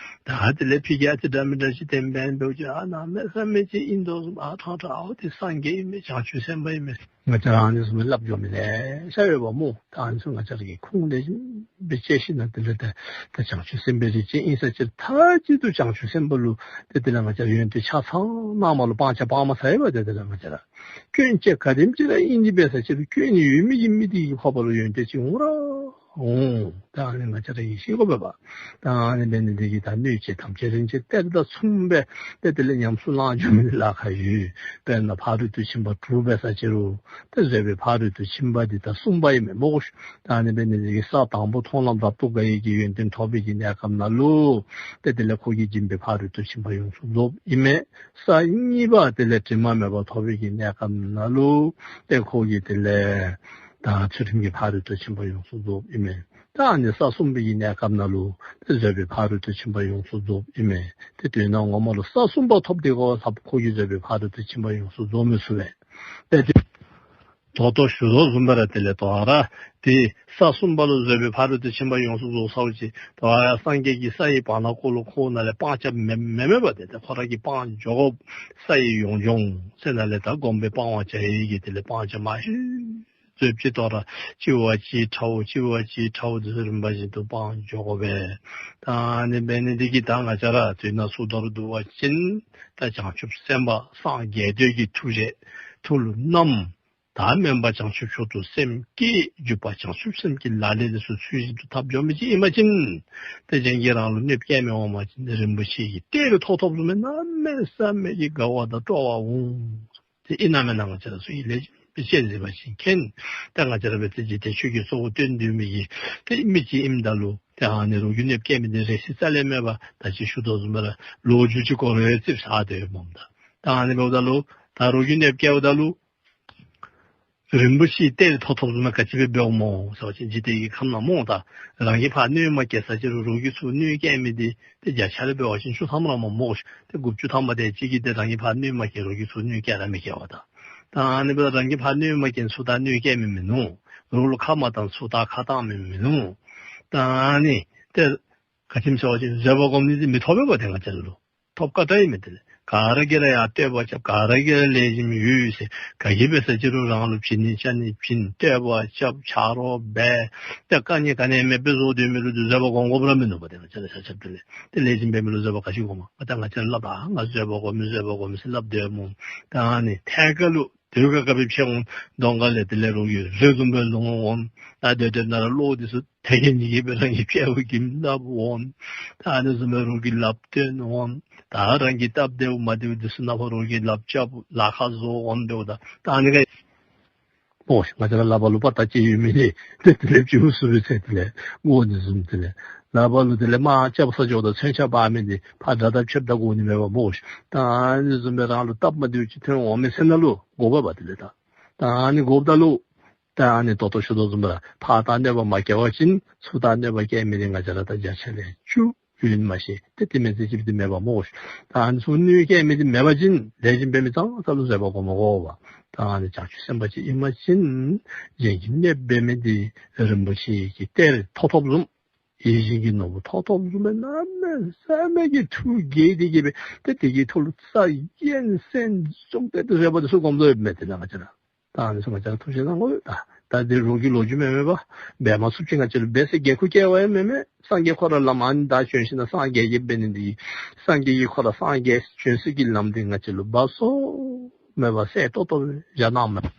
ད་དེ་ལས་ཕི་གིས་ཨ་ཙི་འདྲ་མི་འདྲ་ཅིག་བསྟན་པས་འབདཝ་ཅིག་ཨ་གནམ་མེད་ས་མེད་ཅིག་ཨིན་དོ་བཟུམ། ཨ་ཕྲང་ཕྲང་ཨའོ་འདི་སངས་རྒྱས་ཨིན་མས་བྱང་ཆུབ་སེམས་དཔའ་ཨིན་མས། ང་བཅས་ར་ཨ་ནི་བཟུམ་སླབ་འགྱོ་མི་ལེ་ཤ་ཡོདཔ་སྨོ། ད་ཨ་ནི་ཚུ་ང་བཅས་ར་གིས་ཁུངས་ལེགས་ཤོམ་སྦེ་དཔྱད་ཞིནམ་ལས་དེ་ལས་ད་ད་བྱང་ཆུབ་སེམས་དཔའི་རིགས་ཅན་ཨིན་ས་ཅིག་མཐའ་གཅིག་ཏུ་བྱང་ཆུབ་སེམས་དཔའ་ལུ་ཏེ་དེ་ལས་ང་བཅས་ར་ཡོན་ཏན་ཆ་ཚང་གནངམ་ལུ་སྤང་བྱ་སྤང་མ་ཚར་བས། ཏེ་དེ་ལས་ང་བཅས་ར་སྐྱོན་ཅིག་ག་དེམ་ཅིག་ར་ཨིན་ནི་འབད་ས་ཅིག་རུང་སྐྱོན་ཡོད་མི་གི་མི་དེ་གི་ཁོག་པ་ལུ་ཡོན་ཏན་ཅིག་འོང་ར་ འོང་། ད་ཨ་ནི་ང་བཅས་ར་གིས་ཤེས་དགོ་པས་པ། ད་ཨ་ནི་འབད་ནི་འདི་གིས་ད་སྣོད་བཅུད་དམ་ཅན་རིན་ཆེན་གཏེར་དང་མཚུངས་པའི་ཏེ་དེ་ལས་ཉམས་སུ་བླང་བཅུག་མི་ལཱ་ཁག་ཡོད། དཔེར་ན་ཕ་རོལ་ཏུ་ཕྱིན་པ་དྲུག་འབད་ས་ཅི་རུང་ཏེ་བཟོད་པའི་ཕ་རོལ་ཏུ་ཕྱིན་པ་འདི་ད་གསུམ་པ་ཨིན་མས་སྨོ་ཤིག། ད་ཨ་ནི་འབད་ནི་འདི་གིས་ས་དང་པོ་མཐོང་ལམ་རབ་ཏུ་དགའ་བའི་གི་ཡོན་ཏན་ཐོབ་པའི་གི་གནས་སྐབས་ནང་ལུ་ཏེ་དེ་ལས་ཁོ་གིས་སྦྱིན་པའི་ཕ་རོལ་ཏུ་ཕྱིན་པ་ཡོངས་སུ་རྫོགསཔ་ཨིན་མས། ས་གཉིས་པ་དེ་ལས་དྲི་མ་མེད་པ་ཐོབ་པའི་གི་གནས་སྐབས་ནང་ལུ་ཏེ་ཁོ་གིས་དེ་ལས་ད་ཚུལ་ཁྲིམས་ཀྱི་ཕ་རོལ་ཏུ་ཕྱིན་པ་ཡོངས་སུ་རྫོགསཔ་ཨིན་མས། ད་ཨ་ནི་ས་གསུམ་པའི་གི་གནས་སྐབས་ནང་ལུ་ཏེ་བཟོད་པའི་ཕ་རོལ་ཏུ་ཕྱིན་པ་ཡོངས་སུ་རྫོགསཔ་ཨིན་མས། ཏེ་དོན་ངོ་མ་ལུ་ས་གསུམ་པ་ཐོབ་སྟེ་གོ་ལྷག་ཁོ་གིས་བཟོད་པའི་ཕ་རོལ་ཏུ་ཕྱིན་པ་ཡོངས་སུ་རྫོགས་མི་ཚུགས་པས། ཏེ་དེ་ད་ལྟོ་ཞུ་དོ་བཟུམ་སྦེ་ར་དེ་ལས་དོ་ར་ཏེ་ས་གསུམ་པ་ལུ་བཟོད་པའི་ཕ་རོལ་ཏུ་ཕྱིན་པ་ཡོངས་སུ་རྫོགས་ཚརཝ་ཅིག་དོ་ར་སངས་རྒྱས་ཀྱིས་ས་ཡི་བར་ན་ཀོ་ལུ་ཁོ་ནང་ལས་སྤང་བྱ་མེད་མེད་མེད་པ་ཏེ་ད་ཁོ་ར་གིས་སྤང་འགྱོ་དགོ། ས་ཡི་ཡོངས་སྦྱོང་ཟེར་ནང་ལས་ད་སྒོམ་པའི་སྤང་བྱ་ཡི་གི་དེ་ལས་སྤང་བྱ་མ་ཤེས་བཟོད་པ་ཅིག་དོ་ར་གཅིག་བ་གཅིག་ཕྲའོ་གཅིག་བ་གཅིག་ཕྲའོ་དེ་ཚུ་རིམ་པ་བཞིན་དུ་སྤང་འགྱོ་དགོ་པས། ད་ཨ་ནི་འབད་ནི་འདི་གིས་ད་ང་བཅས་ར་དོན་ཚུ་མདོར་བསྡུ་བ་ཅིན་ད་བྱང་ཆུབ་སེམས་དཔའ་སངས་རྒྱས་འདོད་ཀྱི་ཐུགས་རྗེ་ཐུགས་ལུ་བསྣམས། ད་སྨོན་པ་བྱང་ཆུབ་མཆོག་ཏུ་སེམས་བསྐྱེད། བརྒྱུད་པ་བྱང་ཆུབ་སེམས་ཀྱི་ལག་ལེན་དེ་ཚུ་ཚུལ་བཞིན་དུ་འཐབ་འགྱོ་མི་ཅིག་ཨིན་པ་ཅིན་ཏེ་གཞན་གྱིས་རང་ལུ་གནོདཔ་བཀལ་མི་འོང་པ་ཅིན་རིན་པོ་ཆེ་གི་གཏེར་ཐོབ་ཐོབ་བཟུམ་སྦེ་གནམ་མེད་ས་མེད་ཀྱི་དགའ་བ་དང་སྤྲོ་བ་འོང་། ཏེ་ཨིན་ན་མེན་ན་ང་བཅས་ར་ཚུ་གིས་ལེགས་ཤོམ་སྦེ་དཔྱད་གཟིགས་པ་ཅིན་མཁྱེན། ད་ང་བཅས་ར་འབད་ཚེ་འཇིག་རྟེན་ཆོས་ཀྱི་གཙོ་བོ་སྟོན་སྡོད་མི་གི་ཏེ་མི་ཅིག་ཨིནམ་ད་ལུ་ཏེ་ཨ་ནི་རོགས་ཀྱིས་གནོདཔ་བཀལ་མི་འདི་རེ་ཞིག་རྩ་ལས་མེད་པ། ད་ཅི་ཞུ་དོ་བཟུམ་སྦེ་ར་ལོ་རྒྱུས་ཅིག་གོ་རེ་རྩིགཔ་ཟ་སྡོདཔ་འོངམ་ད། ད་ཨ་ནི་འབདཝ་ད་ལུ་ད་རོགས་ཀྱིས་གནོདཔ་བཀལཝ་ད་ལུ་རིན་པོ་ཆེའི་གཏེར་ཐོབ་ཐོབ་བཟུམ་སྦེ་ག་ཅི་སྦེ་འབདཝ་སྨོ་ཟེར་བ་ཅིན་འཇིག་རྟེན་གྱི་ཁམས་ནང་སྨོ་ད་རང་གིས་ཕར་གནོད་མ་བཀལ་ས་ཅི་རུང་རོགས་ཀྱིས་ཚུར་གནོད་བཀལ་མི་འདི་ཏེ་བརྒྱ་ཆ་ལས་འབད་བ་ཅིན་བཅུ་ཐམ་ར་མ་སྨོ་ཤིག། ཏེ་དགུ་བཅུ་ཐམ་པ་དེ་ཅིག་གིས་ཏེ་རང་གིས་ཕར་གནོད་མ་བཀལ་རོགས་ཀྱིས་ཚུར་གནོད་བཀལ་ར་མི་བཀལ་བ་ད། ད་ཨ་ནི་འབདཝ་ད་རང་གིས་ཕར་གནོད་མ་བཀལ་ཚུར་ད་གནོད་བཀལ་མི་མིན་ནུག། རོགས་ལུ་ཁ་མ་བཏང་ཚུར་ད་ཁ་བཏང་མི་མིན་ནུག། ད་ཨ་ནི་ཏེ་ག་ཅི་སྨོ་ཟེར་བ་ཅིན་བཟོད་པ་སྒོམ་ནི་འདི་མི་ཐོབ་པས་པ་ཏེ་ང་བཅས་ལུ། ཐོབ་དཀའ་དྲགས་ཨིན་མས་དེ་ལས། ག་ར་གིས་ར་ཡང་བསྟོད་པ་རྐྱབ། ག་ར་གིས་ར་ལེགས་ཤོམ་ཡོད་ཟེར། ག་གིས་འབད་ས་ཅི་རུང་རང་ལུ་བྱིན་ནི་ཅ་ནི་བྱིན། བསྟོད་པ་རྐྱབ། ཆ་རོགས་འབད། ཏེ་དཀའ་ངལ་ག་ནི་ཡང་མེདཔ་སྦེ་བཟོ་སྡོད་མི་རུང་དེ་བཟོད་པ་སྒོམ་དགོཔ་ར་མིན་ནུག་པ་ཏེ་ང་བཅས་ར་ཆ་ཁྱབ་དེ་ལས། ཏེ་ལེགས་ཤོམ་འབད་མི་ལུ་བཟོད་པ་ག་ཅི་སྒོམ་མས། ད་ང་བཅས་ར་སླབ་ཨ་ང་བཟོད་པ་སྒོམ་མི་བཟོད་པ་སྒོམ་མི་ཟེར་སླབ་སྡོདཔ་འོང་། ད་ཨ་ནི་ཐད་ཀར་ལུ་དུས་ཁ་ཁ་སྦེ་ཕྱད་འོང་། གདོང་ཁ་ལས་དེ་ལས་རོགས་ཀྱིས་རི་བཟུམ་སྦེ་ལོང་འོང་། ད་དེ་དེ་ནང་ར་བློ་འདི་ཚུ་ཐད་ཀྱི་ཉིད་ཀྱིས་སྦེ་རང་གི་དཔྱལ་བ་གིས་སླབ་འོང་། ད་ཨ་ནི་བཟུམ་སྦེ་རོགས་ཀྱིས་ལགཔ་སྟོན་འོང་། ད་རང་གི་སྟབས་བདེཝ་མ་བདེཝ་འདི་ཚུ་ནང་ཕར་རོགས་ཀྱིས་ལགཔ་རྐྱབ་ལཱ་ཁག་བཟོ་འོང་། འབདཝ་ད་ད་ཨ་ནི་ག་ཨོ་ང་བཅས་ར་ལག་པ་ལུ་དཔའ་རྟགས་ཅིག་ཡོད་མི་འདི་ཏེ་དེ་ལས་བྱུང་སོང་པས་ཟེར། དེ་ལས་འོ་འདི་བཟུམ་དེ་ལས་ལག་པ་ལུ་དེ་ལས་དམག་རྐྱབ་ས་འགྱོཝ་ད་མཚོན་ཆ་འབག་མི་འདི་ཕར་དགྲ་དང་ཕྱདཔ་ད་དགོ་ནི་མས་པ་སྨོ་ཤིག། ད་ཨ་ནི་བཟུམ་སྦེ་རང་ལུ་སྟབས་མ་བདེཝ་ཅིག་ཐོན་འོང་མི་ཚེ་ནང་ལུ་དགོ་པས་པ་དེ་ལས་ད། ད་ཨ་ནི་དགོཔ་ད་ལུ་ད་ཨ་ནི་ད་ལྟོ་ཞུ་དོ་བཟུམ་སྦེ་ར་ཕར་ད་གནོད་པ་མ་བཀལ་བ་ཅིན་ཚུར་ད་གནོད་པ་བཀལ་མི་འདི་ང་བཅས་ར་ད་བརྒྱ་ཆ་ལས་བཅུ་ཡོད་ནི་མ་ཤེས། ཏེ་དེ་མེན་ཚེ་ཅིག་འདི་མེད་པ་སྨོ་ཤིག། ད་ཨ་ནི་ཚུར་གནོད་བཀལ་མི་འདི་མེད་པ་ཅིན་ལེགས་ཤོམ་འབད་མི་ཙང་ཙ་ལུ་བཟོད་པ་སྒོམ་དགོ་པ། ད་ཨ་ནི་བྱང་ཆུབ་སེམས་དཔའ་ཅིག་ཨིན་པ་ཅིན་གཞན་གྱིས་གནོད་འབད་མི་འདི་རིན་པོ་ཆེ་གི་གཏེར་ཐོབ་ཐོབ་བཟུམ་ཡིད་བཞིན་གྱི་ནོར་བུ་ཐོབ་ཐོབ་བཟུམ་སྦེ་གནམ་མེད་ས་མེད་ཀྱི་ཐུགས་དགྱེས་ཏེ་གིས་སྦེ་ཏེ་དེ་གི་ཐོག་ལུ་རྩ་ཡན་སེམས་བཙུགས་ཏེ་ཏེ་བཟོད་པ་འདི་ཚུ་སྒོམ་དོ་ཡོདཔ་མས། དེ་ནང་ང་བཅས་ར་ད་ཨ་ནི་ཚུ་ང་བཅས་ར་ཐུགས་བཞེས་གནང་དགོ་པས། ད་ད་འདི་རོགས་ཀྱི་ལོ་རྒྱུས་མེན་མས་པ། འབད་མ་ཚུགསཔ་ཅིག་ང་བཅས་ལུ་འབད་ཟེར་འགན་ཁུར་བཀལ་བ་ཡང་མེན་མས། སངས་རྒྱས་ཁོ་ར་ལམ་ཨ་ནི་ད་བྱོན་ཞིན་ན་སངས་རྒྱས་ཀྱིས་འབད་ནི་འདི་སངས་རྒྱས་ཀྱིས་ཁོ་ར་སངས་རྒྱས་བྱོན་སའི་གི་ལམ་འདི་ང་བཅས་ལུ་སྦ་སོ་མེད་པར་གསལ་ཏོག་ཏོ་སྦེ་བཞག་གནངམ་མས།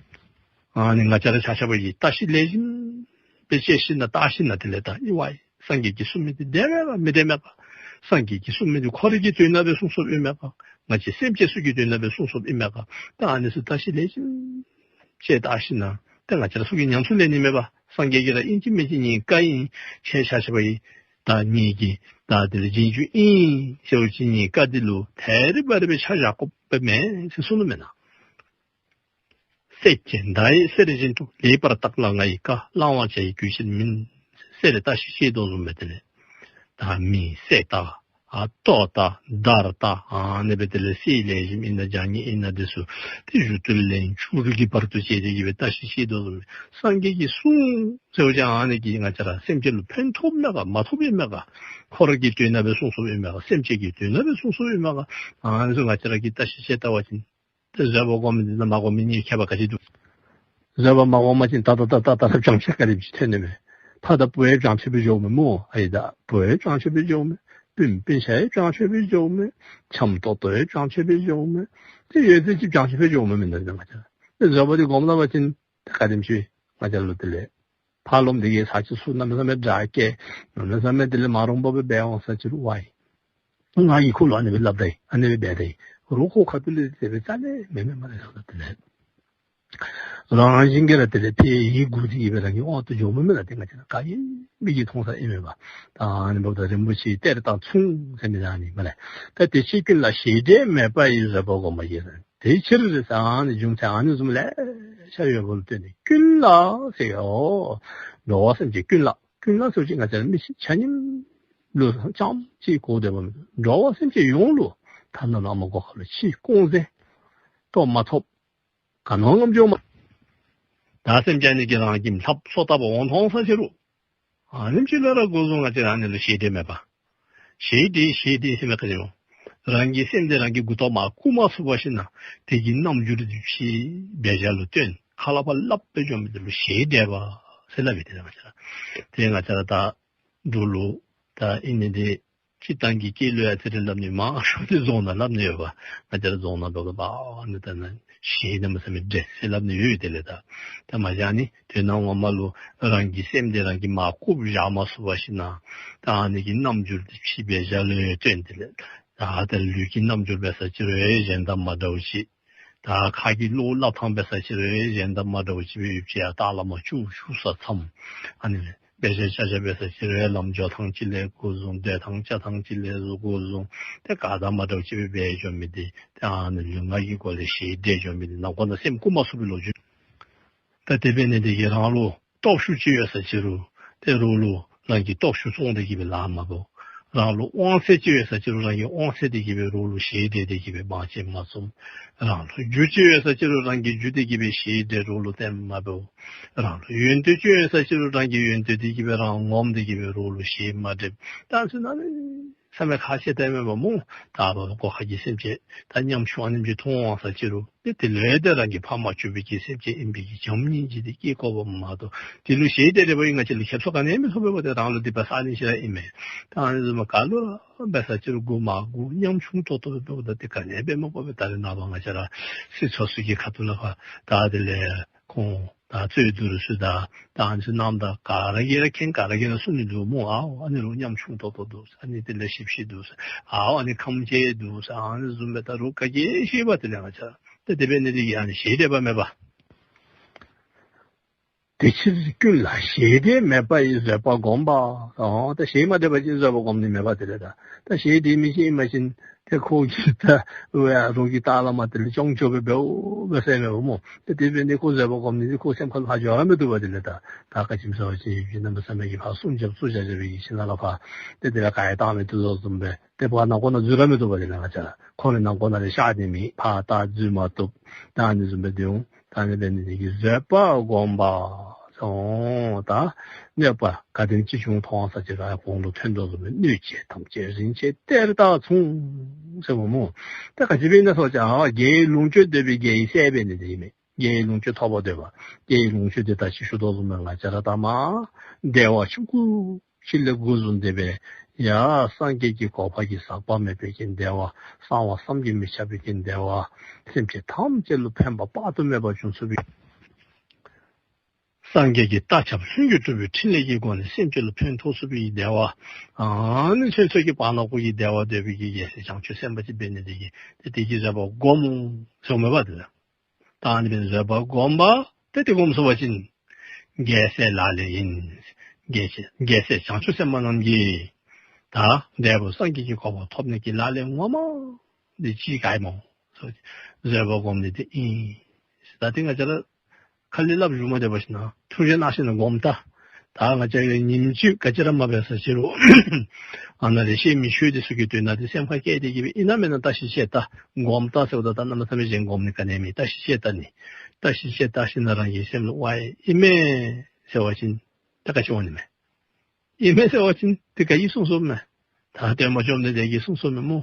ཨ་ནི་ང་བཅས་ར་ཆ་ཁྱབ་ཀྱིས་བརྟག་ཞིབ་ལེགས་ཤོམ་སྦེ་དཔྱད་ཞིན་ན་བརྟག་ཞིན་ན་དེ་ལས་ད་ཨེ་ཝའི་སངས་རྒྱས་ཀྱིས་གསུངས་མི་འདི་བདེན་མས་ག་མི་བདེན་མས་ག། སངས་རྒྱས་ཀྱིས་གསུངས་མི་འདི་ཁོ་རའི་གི་དོན་དག་སྦེ་གསུངས་གསུངསཔ་ཨིན་མས་ག། ང་བཅས་སེམས་ཅན་ཚུ་གི་དོན་དག་སྦེ་གསུངས་གསུངསཔ་ཨིན་མས་ག། ད་ཨ་ནི་ཚུ་བརྟག་ཞིབ་ལེགས་ཤོམ་དཔྱད་བརྟག་ཞིན་ན་ད་ང་བཅས་ར་ཚུ་གིས་ཉམས་སུ་ལེན་ནི་མས་པ། སངས་རྒྱས་ཀྱིས་ར་ཨིན་ཅི་མིན་ཅི་ངེའི་བཀའ་ཨིན། ཁྱེད་ཆ་ཁྱབ་ཀྱིས་ད་ངེའི་གི་ད་དེ་ལས་རྗེས་འཇུག་ཨིན་ཟེར་བ་ཅིན་ངེའི་བཀའ་འདི་ལུ་ཐད་རི་བ་རི་སྦེ་ཆ་བཞག་དགོཔ་མས་ཟེར་གསུངས་ནུག་མེན་ན། གསེར་གྱི་མདའ་ཡི་གསེར་བཞིན་དུ། ལེགས་པར་བརྟགས་ལ་ང་ཡི་བཀའ། བླང་བར་བྱ་ཡི་རྒྱུད་བཞིན་མིན། གསེར་བརྟག་ཞིབ་བྱེད་དོ་བཟུམ་སྦེ་དེ་ལས་ད་མེ་གསེར་བརྟག་ཨ་ཏོག་བརྟག་མདར་བརྟག་ཨ་ནི་སྦེ་དེ་ལས་གསེར་ལེགས་ཤོམ་ཨིན་ན་བྱང་ཉེས་ཨིན་ན་འདི་ཚུ་ཏེ་བཞུ་བཏུལ་ལན་བཅུ་དྲུག་གི་བར་དུ་བྱས་ཏེ་གིས་སྦེ་བརྟག་ཞིབ་བྱེད་དོ་བཟུམ་སྦེ་སངས་རྒྱས་ཀྱིས་གསུངས་ཟེར་བ་ཅིན་ཨ་ནི་གིས་ང་བཅས་ར་སེམས་ཅན་ལུ་ཕན་ཐོགས་མས་ག་མ་ཐོགས་པས་མས་ག། ཁོ་ར་གི་དོན་དག་སྦེ་གསུངས་གསུངསཔ་ཨིན་མས་ག། སེམས་ཅན་གྱི་དོན་དག་སྦེ་གསུངས་གསུངསཔ་ཨིན་མས་ག། ཨ་ནི་ཚུ་ང་བཅས་ར་གིས་བརྟག་ཞིབ་དཔྱད་བལྟ་བ་ཅིན་ཏེ་བཟོད་པ་སྒོམ་མི་འདི་དང་མ་སྒོམ་མི་གཉིས་ཁྱད་པར་ག་ཅི་འདུག། བཟོད་པ་མ་སྒོམ་པ་ཅིན་ད་ད་ད་ད་ད་ད་བྱང་ཆུབ་ག་དེམ་ཅིག་ཐོན་ནི་མས། ཕ་དང་བུ་ཡང་བྱང་ཆུབ་སྦེ་འགྱོཝ་མས་སྨོ། ཨའི་དང་བུ་ཡང་བྱང་ཆུབ་སྦེ་འགྱོཝ་མས། སྤུན་སྤུན་ཆ་ཡང་བྱང་ཆུབ་སྦེ་འགྱོཝ་མས། འཆམ་ཏོག་ཏོ་ཡང་བྱང་ཆུབ་སྦེ་འགྱོཝ་མས། ཏེ་ཡོད་ཚད་ཅིག་བྱང་ཆུབ་སྦེ་འགྱོཝ་མས་མེན་ན་ང་བཅས་ར། ཏེ་བཟོད་པ་འདི་སྒོམ་ད་པ་ཅིན་ད་ག་དེམ་ཅིག་ང་བཅས་ལུ་དེ་ལས་ ཕར་ལོགམ་དེ་གིས་ས་ཆ་ཚུ་གནམ་མེད་ས་མེད་དྲག་སྐད་གནམ་མེད་ས་མེད་དེ་ལས་མ་རུངམ་སྦེ་འབད་འོང་ས་ཅིག་རུང་ཝའི་ང་གིས་ཁོ་ལུ་ཨ་ནི་སྦེ་སླབ་ད་ཡི་ཨ་ནི་སྦེ་འབད་ད་ཡི་རོགས་ཁོ་ཁ་ཐུག་ལས་དེ་སྦེ་རྩ་ལས་མེན་མས་སྨ་རེ་ཟེརཝ་ད་དེ་ལས། རང་བཞིན་གྱིས་ར་དེ་ལས་ཕར་ཡིད་འགུགས་ཏེ་གི་སྦེ་རང་གི་དབང་དུ་འགྱོཝ་མས་ལགས། ཏེ་ང་བཅས་ར་ག་ཡང་མིག་གིས་མཐོང་ས་ཨིན་མས་པ། ད་ཨ་ནི་འབདཝ་ད་རིན་པོ་ཆེའི་གཏེར་དང་མཚུངས་ཟེར་མི་ཨ་ནི་མས་ལགས། ད་དེ་ཕྱིར་ཀུན་ལ་ཞེ་འགྲས་མེད་པ་ཡི། བཟོད་པ་བསྒོམ་པ་ཡིས། དེ་ཕྱིར་ཟེར་ཨ་ནི་རྒྱུ་མཚན་ཨ་ནི་བཟུམ་ལེ་ཤ་ཡོདཔ་ལུ་བརྟེན་ཏེ་ཀུན་ལ་ཟེར་ཡོད། འགྲོ་བ་སེམས་ཅན་ཀུན་ལ། ཀུན་ལ་ཟེར་བ་ཅིན་ང་བཅས་ར་མི་ཆ་མཉམ་ལུ་རྐྱངམ་ཅིག་གོ་སྡོདཔ་མེན། འགྲོ་བ་སེམས་ཅན་ཡོངས་ལུ་ཐ་ན་ནཱ་མར་སྒོ་ཁ་ལུ་ཕྱི་སྐོང་ཟེར་ཐོབ་མ་ཐོབ་ག་ནི་ཡང་འགྱོ་མ། ད་སེམས་ཅན་ནི་གི་རང་གི་ལྷགཔ་སོ་བཏབ་འོང་མཐོང་ས་ཅིག་རུང་ཨ་ནེམ་ཅིག་ལས་ར་འགོ་བཟུང་ང་བཅས་ར་ཨ་ནི་ལུ་ཞེ་འགྲས་མེད་པ། ཞེ་འགྲས་ཞེ་འགྲས་ཟེར་མི་ག་ཅི་རུང་རང་གི་སེམས་དེ་རང་གིས་མགུ་ཏོ་མར་བཀུག་མ་ཚུགས་པར་ཞིན་ན་དེ་གི་རྣམ་འགྱུར་དེ་ཕྱིའི་འབད་བཞག་ལུ་སྟོན། ཁ་སླབ་པ་སླབ་སྦེ་འགྱོ་མི་དེ་ལུ་ཞེ་འགྲས་པ་ཟེར་སླབ་ཨིན། དེ་ང་བཅས་ར་དེ་ང་བཅས་ར་ད་འབྲུག་ལུ་ད་ཨིན་ནི་དེ་སྤྱིར་བཏང་གི་སྐད་ལུ་ཡང་དེ་རེ་སླབ་ནི་མང་ཤོས་དེ་རྫོང་ནང་སླབ་ནི་ཡོད་པ། ང་བཅས་ར་རྫོང་ནང་འབདཝ་ད་ཨ་ནི་ད་ནཱ་ཞེ་གནམ་མེད་ས་མེད་འགྲས་ཟེར་སླབ་ནི་ཡོད་ཡོད། དེ་ལས་ད་ད་མ་གཞི་ཨ་ནི་དོན་ངོ་མ་ལུ་རང་གི་སེམས་དེ་རང་གིས་མར་བཀུག་བཞག་མ་ཚུགས་པར་ཞིན་ན་ད་ཨ་ནི་གི་རྣམ་འགྱུར་དེ་ཕྱིའི་འབད་བཞག་ལུ་སྟོན། དེ་ལས་ད་ད་ལུས་ཀྱི་རྣམ་འགྱུར་འབད་ས་ཅིག་རུང་གཞན་དང་མ་འདྲཝ་ཅིག། ད་ཁ་གི་བློ་སླབ་ཐངས་འབད་ས་ཅིག་རུང་གཞན་དང་མ་འདྲཝ་ཅིག་སྦེ་ཡོདཔ་ཅིག་ཡང་ད་བླ་མ་ཅིག་ཞུ་ས་མཚམས་ཨ་ནི་ལས་དཔེ་ཆ་ཆ་ཆ་འབད་ས་ཅིག་རུང་ལམ་འགྱོ་ཐངས་ཅིག་ལས་འགོ་བཟུང་སྡོད་ཐངས་བཅའ་ཐངས་ཅིག་ལས་འགོ་བཟུང་ཏེ་ག་དང་མ་འདྲཝ་ཅིག་སྦེ་འབད་འགྱོ་མི་དེ་ཏེ་ཨ་ནི་ལུས་ངག་གི་སྒོ་ལས་ཞེ་འགྲས་འགྱོ་མི་དེ་ནང་ཁོག་ནང་སེམས་བཀུག་མ་ཚུགས་པའི་ལོ་རྒྱུས། ད་དེ་འབད་ནི་དེ་གིས་རང་ལུ་སྟོབས་ཤུགས་ཅིག་ཡོད་ས་ཅིག་རུང་ཏེ་རོགས་ལུ་རང་གིས་སྟོབས་ཤུགས་བཙོང་སྟེ་གི་སྦེ་ལཱ་མ་འབདཝ། རང་ལུ་དབང་ཚད་ཅིག་ཡོད་ས་ཅིག་རུང་རང་གིས་དབང་ཚད་དེ་གི་སྦེ་རོགས་ལུ་ཞེ་འགྲས་ཏེ་གི་སྦེ་མང་ཆེ་མ་བཙོང་། རང་ལུ་རྒྱུ་ཅིག་ཡོད་ས་ཅིག་རུང་རང་གི་རྒྱུ་དེ་གི་སྦེ་ཞེ་འགྲས་རོགས་ལུ་སྟོན་མ་འབདཝ། རང་ལུ་ཡོན་ཏན་ཅིག་ཡོད་ས་ཅིག་རུང་རང་གི་ཡོན་ཏན་དེ་གི་སྦེ་རང་ངོམ་སྟེ་གི་སྦེ་རོགས་ལུ་ཞེ་མ་འགྲས། ད་ཚུ་ནང་ལས་ས་མེད་ཁག་ཆེ་ཏོག་ཏོ་མས་པ་སྨོ། ད་བ་སྒོ་ཁ་གི་སེམས་ཅན་ད་ཉམ་ཆུང་ཨ་ནེམ་ཅིག་མཐོང་འོང་ས་ཅིག་རུང་ཏེ་དེ་ལུ་ཡང་ཏེ་རང་གི་ཕ་མ་གྱུར་པའི་གི་སེམས་ཅན་ཨིན་པའི་གི་བྱམས་སྙིང་རྗེ་དེ་སྐྱེ་དགོཔ་མ་གཏོགས་དེ་ལུ་ཞེ་འགྲས་རེ་བ་ཡི་ང་བཅས་ལུ་ཁེབ་སང་ག་ནི་ཡང་མི་ཐོབ་པས་པ། ཏེ་རང་ལུ་སྡིག་པ་བསགས་ནི་ཅིག་ར་ཨིན་མས། ད་ཨ་ནི་བཟུམ་ག་ལུ་ར་འབད་ས་ཅིག་རུང་མགུ་མ་འགུག། ཉམ་ཆུང་ཏོག་ཏོ་སྦེ་འབདཝ་ད་ཏེ་ག་ནི་ཡང་འབད་མ་དགོ་པས། ད་རེས་ནངས་པ་ང་བཅས་ར་སྲིད་ཚོགས་ཚུ་གི་ཁ་ཐུག་ལས་ཕར་ད་དེ་ལས་ཁོང་ད་རྩོད་བསྡུར་ཚུ་ད་ད་ཨ་ནི་ཚུ་གནངམ་ད་ག་ར་གིས་ར་མཁྱེན། ག་ར་གིས་ར་གསུང་ནི་འདུག་སྨོ། ཨའོ་ཨ་ནི་རོགས་ཉམ་ཆུང་ཏོག་ཏོ་འདུག། ཨ་ནི་དེ་ལས་ཞིབ་ཞིབ་འདུག། ཨའོ་ཨ་ནི་ཁམས་ཆེ་འདུག། ཨ་ནི་བཟུམ་སྦེ་ད་རོགས་ག་གིས་ཤེས་པ། དེ་ལས་ང་བཅས་ར་ཏེ་དེ་འབད་ནི་དེ་གིས་ཨ་ནི་ཞེ་འགྲས་པ་མེད་པ། དེ་ཕྱིར་ཀུན་ལ་ཞེ་འགྲས་མེད་པ་ཡི། བཟོད་པ་བསྒོམ་པ། ཨོ་ད་ཞེ་མ་འགྲས་པ་ཅིན་བཟོད་པ་བསྒོམ་ནི་མེད་པ། དེ་ལས་ད་ད་ཞེ་འགྲས་མི་ཅིག་ཨིན་པ་ཅིན་ཏེ་ཁོ་གིས་ད་འོ་ཡ་རོགས་ཀྱི་ལྟག་ལས་མར་དེ་ལས་སྐྱོང་སྐྱོང་སྦེ་འབདཝ་འབད་ཟེར་མས་པ་སྨོ། ཏེ་དེ་འབད་ནི་ཁོ་བཟོད་པ་བསྒོམ་ནི་དེ་ཁོ་སེམས་ཁར་ལྷག་འགྱོ་ར་མི་བཏུབ་པ། དེ་ལས་ད་ད་ག་ཅི་སྨོ་ཟེར་བ་ཅིན་ཡུལ་གྱི་གནམ་མེད་ས་མེད་ཀྱི་ཕར་སྲུང་རྒྱབ་སྲུང་རྒྱབ་སྦེ་གི་ཕྱི་ནང་ལས་ཕར་ཏེ་དེ་ལས་ག་ཡང་བཏང་མི་བཏུབ་བཟུམ་སྦེ་ཏེ་ཕར་ནང་ཁོག་ནང་འཛུལ་ར་མི་བཏུབ་པ། དེ་ལས་ང་བཅས་ར་ཁོ་རའི་ནང་ཁོག་ནང་ལས་གཤགས་ནི་མེད། ཕར་ད་འཛུལ་མ་བཏུབ། ད་ཨ་ནི་བཟུམ་སྦེ་འདི་འོང་། ད་ཨ་ནི་འབད་ནི་དེ་གིས་བཟོད་པ་བསྒོམ་པ། ཨོ་ད་གནོད་པ་ག་དེམ་ཅིག་བྱུང་མཐོང་ས་ཅིག་ར་གོང་ལུ་ཐོན་དོ་བཟུམ་སྦེ་གནོད་བྱེད་ཐམས་ཅད་རིན་ཆེན་གཏེར་དང་མཚུངས་ཟེར་བ་སྨོ། ད་ག་ཅི་འབད་ནི་ཟེར་བ་ཅིན་ཨ་དགེ་བའི་ལོངས་སྤྱོད་འདོད་པའི་དགེ་བའི་སྲས་འབད་ནི་དེ་ཨིན་མས། དགེ་བའི་ལོངས་སྤྱོད་ཐོབ་པར་འདོད་པ། དགེ་བའི་ལོངས་སྤྱོད་དེ་ད་ཅི་ཞུ་དོ་བཟུམ་སྦེ་ང་བཅས་ར་ད་མར་བདེ་བ་ཆུང་ཀུ་ཅིག་ལས་འགོ་བཟུང་སྟེ་སྦེ་ཡར་སངས་རྒྱས་ཀྱི་གོ་འཕང་གི་ཟག་པ་མེད་པའི་གི་བདེ་བ། གསང་བ་བསམ་གྱིས་མི་ཁྱབ་པའི་གི་བདེ་བ། སེམས་ཅན་ཐམས་ཅད་ལུ་ཕན་པ་དཔག་ཏུ་མེད་པ་བྱུང་ཚུགས་པའི་སངས་རྒྱས་ཀྱིས་རྟ་ཁྱབ་ལྷུན་གྱིས་གྲུབ་པའི་ཕྲིན་ལས་ཀྱི་སྒོ་ནས་སེམས་ཅན་ལུ་ཕན་ཐོགས་ཚུགས་པའི་བདེ་བ། ཨ་ནི་ཚུན་ཚོད་ཀྱི་བར་ན་གུ་གི་བདེ་བ་འདོད་པའི་གི་རྒྱལ་སྲས་བྱང་ཆུབ་སེམས་དཔའ་ཅིག་འབད་ནི་དེ་གིས་ཏེ་དེ་གི་བཟོད་པ་བསྒོམ་ཟེར་མས་པ། དེ་ལས་ད་ཨ་ནི་སྦེ་བཟོད་པ་བསྒོམ་པ་ཏེ་དེ་བསྒོམ་ཚུགས་པ་ཅིན་རྒྱལ་སྲས་ལག་ལེན་ཡིན། རྒྱལ་སྲས་རྒྱལ་སྲས་བྱང་ཆུབ་སེམས་དཔའ་རྣམས་ཀྱིས་ད་འབྲས་བུ་སངས་རྒྱས་ཀྱི་གོ་འཕང་ཐོབ་ནི་གི་ལག་ལེན་ངོ་མ་འདི་ཅིག་ག་ཨིན་སྨོ་ཟེར་བ་ཅིན་བཟོད་པ་བསྒོམ་ནི་འདི་ཨིན། ད་ཏེ་ང་བཅས་ར་ཁ་ལས་སླབ་བཞུགས་མ་སྡོད་པར་ཞིན་ན་ཐུགས་རྗེ་གནང་ཞིན་ན་སྒོམ་ད། ད་ང་བཅས་ཀྱིས་ཉིནམ་གཅིག་ག་ཅི་ར་མ་འབད་ས་ཅིག་རུང་ཨ་ནཱ་ལས་ཤེས་མི་ཆོས་འདི་ཚུ་གི་དོན་དག་འདི་སེམས་ཁར་བསྐྱེད་དེ་གི་སྦེ་ཨིན་ན་མེན་ན་བརྟག་ཞིབ་དཔྱད་ད། སྒོམ་ད་ཟེརཝ་ད་ད་གནམ་མེད་ས་མེད་གཞན་སྒོམ་ནི་ག་ནི་ཡང་མེད། བརྟག་ཞིབ་དཔྱད་ད་ནི། བརྟག་ཞིབ་དཔྱད་བལྟ་ཞིན་ན་རང་གི་སེམས་ལུ་ཝའི་ཨིན་མས་ཟེར་བ་ཅིན་ད་ག་ཅི་འོང་ནི་མས། ཨིན་མས་ཟེར་བ་ཅིན་ཏེ་ག་གིས་གསུངས་གསུངསམ་མས། ད་སྟོན་པ་བཅོམ་ལྡན་འདས་ཀྱིས་གསུངས་གསུངསམ་མས་སྨོ།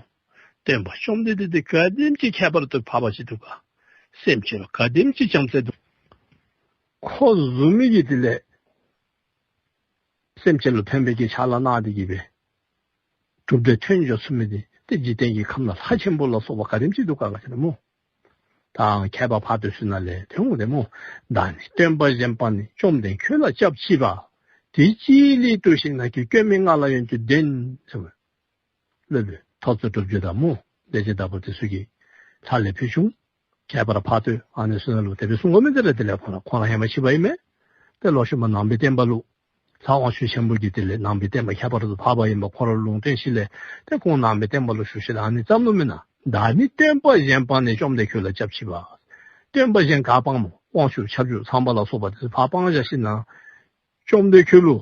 སྟོན་པ་བཅོམ་ལྡན་འདས་དེ་ག་དེམ་ཅིག་ཁྱད་པར་དུ་འཕགས་པ་ཅིག་འདུག་ག། སེམས་ཅན་ལུ་ག་དེམ་ཅིག་བྱམས་བརྩེ་འདུག། ཁོ་བཟུམ་མའི་གི་དེ་ལས་སེམས་ཅན་ལུ་ཕན་པའི་གི་ཕྱག་ལཱ་གནང་སྟེ་གི་སྦེ་གྲུབ་འབྲས་ཐོན་འགྱོ་ཚུགས་མི་དེ་ཏེ་འཇིག་རྟེན་གྱི་ཁམས་ན་ལྷ་ཆེན་པོ་ལ་སོགས་པ་ག་དེམ་ཅིག་འདུག་ག་ང་བཅས་ར་སྨོ། ད་མཁས་པ་ཕ་དོན་ཚུ་ནང་ལས་ཐོན་འོང་དེ་སྨོ། བདག་ནི་སྟོན་པ་གཞན་དཔག་ནས། བཅོམ་ལྡན་ཁྱོད་ལ་སྐྱབས་མཆི་བ། དེ་ཅིའི་སླད་དུ་ཞེ་ན་མཁས། སྐྱོན་མེད་ང་ལ་ཡོན་ཏན་ལྡན། ཟེར་སློབ་དཔོན་ཐོར་ཚུགས་གྲུབ་རྗེ་དང་སྨོ། ལས་ཅན་དྭགས་པོ་དེ་ཚུ་གིས་ལྷ་ལས་ཕུལ་བྱུང་། ཁྱད་པར་ཕ་ཏོ་ཨ་ནི་ཚུ་ནང་ལུ་དེ་སྦེ་གསུང་དགོ་མི་དེ་ལས་དེ་ལས་ཁོང་ར་ཁོང་ར་ཧེ་མ་ཕྱི་པ་ཨིན་མས། ཏེ་ལོག་ཤུལ་མ་ནང་པའི་བསྟན་པ་ལུ་ལྷ་དབང་ཕྱུག་ཆེན་པོ་གིས་དེ་ལས་ནང་པའི་བསྟན་པ་ཁྱད་པར་དུ་འཕགས་པ་ཨིན་པ་ཁོང་ར་ལུང་བསྟན་ཞིནམ་ལས་ཏེ་ཁོང་ནང་པའི་བསྟན་པ་ལུ་ཞུགས་ཞིནམ་ལས་ཨ་ནི་བརྩམས་ནུག་མེན་ན། བདག་ནི་སྟོན་པ་གཞན་དཔག་ནས། བཅོམ་ལྡན་ཁྱོད་ལ་སྐྱབས་མཆི་བ། སྟོན་པ་གཞན་ག་སྤང་སྨོ། དབང་ཕྱུག་ཁྱབ་འཇུག་ཚངས་པ་ལ་སོགས་པ་དེ་ཚུ་ཕར་སྤང་བཞག་ཞིནམ་ལས་བཅོམ་ལྡན་ཁྱོད་ལུ་